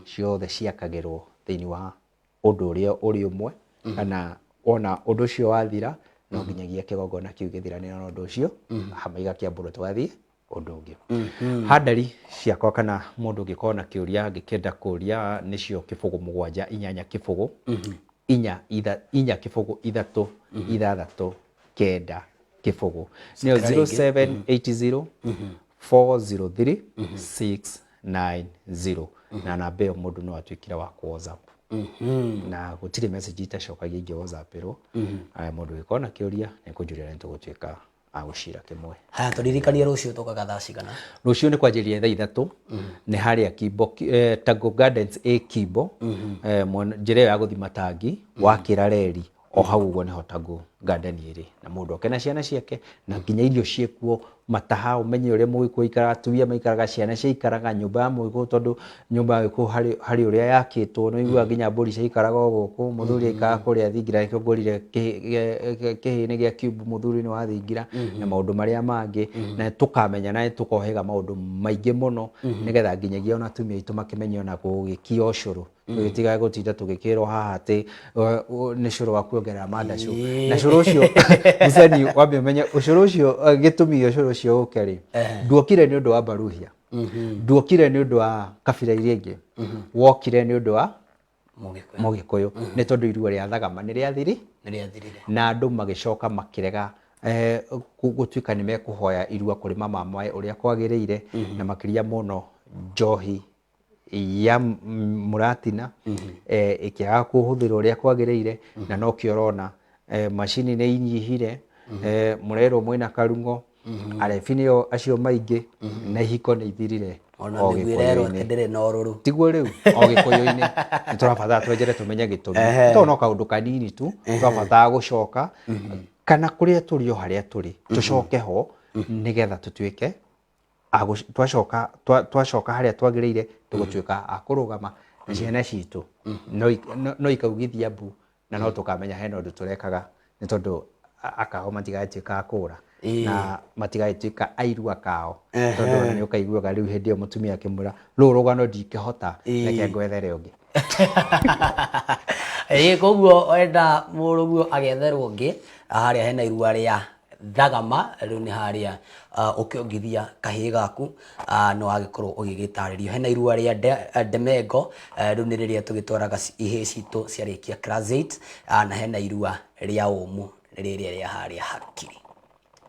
ciothe ciakagĩrwo thĩinĩ wa ũndũ ũrĩa ũrĩ ũmwe, kana wona ũndũ ũcio wathira, no nginyagia kĩgongona kĩu gĩthiranĩre na ũndũ ũcio, hama igakĩambũrwo tũgathiĩ ũndũ ũngĩ. Handari ciakwa kana mũndũ ũngĩkorwo na kĩũria angĩkĩenda kũria nĩcio 0 7 8 0 4 4 0 3 6 9 0, nĩyo 0780 403 690, na namba ĩyo mũndũ no atuĩkire wa kũ WhatsApp, na gũtirĩ message itacokagia ingĩ WhatsApp-ĩrwo. Mũndũ ũngĩkorwo na kĩũria nĩ kũnjũria, nĩ tũgũtuĩka a gũcira kĩmwe. Haya, tũririkanie rũciũ tũkaga thaa cigana? Rũciũ nĩ kwanjĩrĩria thaa 3, nĩ harĩa Kimbo, Tango Gardens ĩ Kimbo, njĩra ĩyo ya gũthiĩ Matangi, wakĩra reri o hau ũguo nĩho Tango Garden ĩrĩ, na mũndũ oke na ciana ciake, na nginya irio ciĩkuo, mataha, ũmenye ũrĩa Mũgĩkũyũ aikaraga, atumia maikaraga, ciana ciaikaraga nyũmba ya Mũgĩkũyũ, tondũ nyũmba ya Gĩkũyũ harĩ ũrĩa yakĩtwo, nĩ ũiguaga nginya mbũri ciaikaraga o gũkũ, mũthuri aikaraga kũrĩa thingira, nĩkĩo ngũrire kĩhĩĩ gĩa cube, mũthuri nĩ wa thingira, na maũndũ marĩa mangĩ, na tũkamenya na tũkohĩga maũndũ maingĩ mũno, nĩgetha nginyagia ona atumia aitũ makĩmenye ona gũgĩkia ũcũrũ, tũgĩtiga gũtinda tũgĩkĩrwo haha atĩ nĩ cũrũ wa kuongerera mandacũ, na cũrũ ũcio mũceni wambe ũmenye ũcũrũ ũcio, gĩtũmi gĩa ũcũrũ ũcio ũke rĩ, nduokire nĩ ũndũ wa Baruhia, nduokire nĩ ũndũ wa kabira iria ingĩ, wokire nĩ ũndũ wa Mũgĩkũyũ. Mũgĩkũyũ, nĩ tondũ irua rĩa thagama nĩ rĩathiri Nĩ rĩathirire. Na andũ magĩcoka makĩrega gũtuĩka nĩ mekũhoya irua kũrĩ mama ũrĩa kwagĩrĩire, na makĩria mũno njohi ya mũratina ĩkĩaga kũhũthĩrwo ũrĩa kwagĩrĩire, na nokĩo ũrona macini nĩ inyihire, mũrerwo mwĩna karung'o, arebi nĩo acio maingĩ, na ihiko nĩ ithirire. Ona o mĩguĩ ĩrerwo atĩ Gĩkũyũ-inĩ. Ndĩrĩ na ũrũrũ. Tiguo rĩu o Gĩkũyũ-inĩ nĩ tũrabatara twenjere tũmenye gĩtũmi, tondũ no kaũndũ kanini tu tũrabatara gũcoka kana kũrĩa tũrĩ, o harĩa tũrĩ tũcoke ho, nĩgetha tũtuĩke twacoka twacoka harĩa twagĩrĩire, tũgũtuĩka a kũrũgama na ciana citũ no ikaugithia mbu, na no tũkamenya hena ũndũ tũrekaga, nĩ tondũ akao matigatuĩka a kũra na matigagĩtuĩka airu akao, tondũ ona nĩ ũkaiguaga rĩu hĩndĩ ĩyo mũtumia akĩmwĩra rũrũ rũgano ndingĩhota, reke ngwethere ũngĩ. Ĩĩ, koguo wenda mũrũguo agetherwo ũngĩ, harĩa hena irua rĩa thagama rĩu nĩ harĩa ũkĩongithia kahĩĩ gaku, nĩ wagĩkorwo ũgĩgĩtarĩrio hena irua rĩa ndemengo, rĩu nĩ rĩrĩa tũgĩtwaraga ihĩĩ citũ ciarĩkia class 8, na hena irua rĩa ũmũ, nĩ rĩrĩa rĩa harĩa hakiri.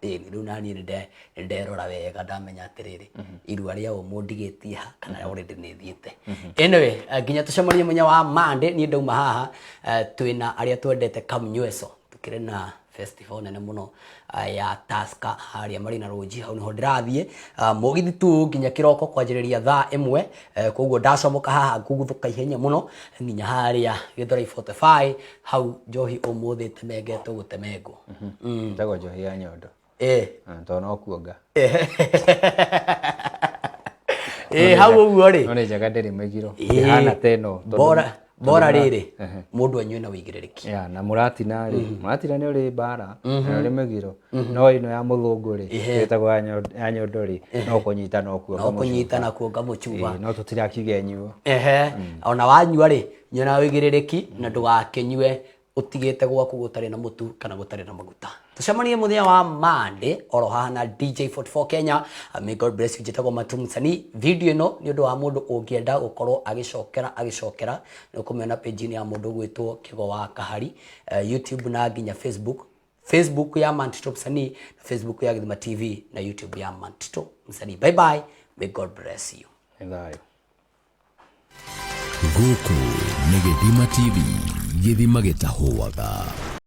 Ĩĩ, rĩu naniĩ nĩ nderora wega ndamenya atĩrĩrĩ, irua rĩa ũmũ ndigĩtie ha kana already nĩ thiĩte. Anyway, nginya tũcemanie mũthenya wa Monday, niĩ ndauma haha, twĩna arĩa twendete kamnyweco, tukĩrĩ na festival nene mũno ya Tusker harĩa Marina Lodge, hau nĩho ndĩrathiĩ. Mũgithi tu nginya kĩroko kwanjĩrĩria thaa 1, koguo ndacomoka haha ngũguthũka ihenya mũno nginya harĩa Gĩthũrai 45, hau njohi ũmũthĩ ĩtemengetwo gũtemengwo. Ĩtagwo njohi ya nyondo. Tondũ no kuonga. Ĩ hau ũguo rĩ. No nĩ njega, ndĩrĩ mĩgiro, ndĩhana ta ĩno Bora bora rĩrĩ mũndũ anyue na wĩigĩrĩrĩki. Ya, na mũratina rĩ, mũratina nĩ ũrĩ mbara na ũrĩ mĩgiro, no ĩno ya mũthũngũ rĩ, ĩtagwo ya nyondo rĩ, no kũnyita no kuonga. No kũnyita na kuonga mũcuba. Ĩĩ, no tũtirakiuga ĩnyuo. Ehe, ona wanyua rĩ, nyua na wĩigĩrĩrĩki, na ndũgakĩnyue ũtigĩte gwaku gũtarĩ na mũtu kana gũtarĩ na maguta. Tũcemanie mũthenya wa Monday oro haha na DJ 44 Kenya. May God bless you. Njĩtagwo Matu Msanii. Video ĩno nĩ ũndũ wa mũndũ ũngĩenda gũkorwo agĩcokera agĩcokera, nĩ ũkũmĩona page-inĩ ya mũndũ ũgwĩtwo Kĩgo wa Kahari, YouTube na nginya Facebook, Facebook ya Mantito Msanii na Facebook ya Gĩthima TV na YouTube ya Mantito Msanii. Bye bye, may God bless you. Nĩ thayũ. Gũkũ nĩ Gĩthima TV, gĩthima gĩtahũaga.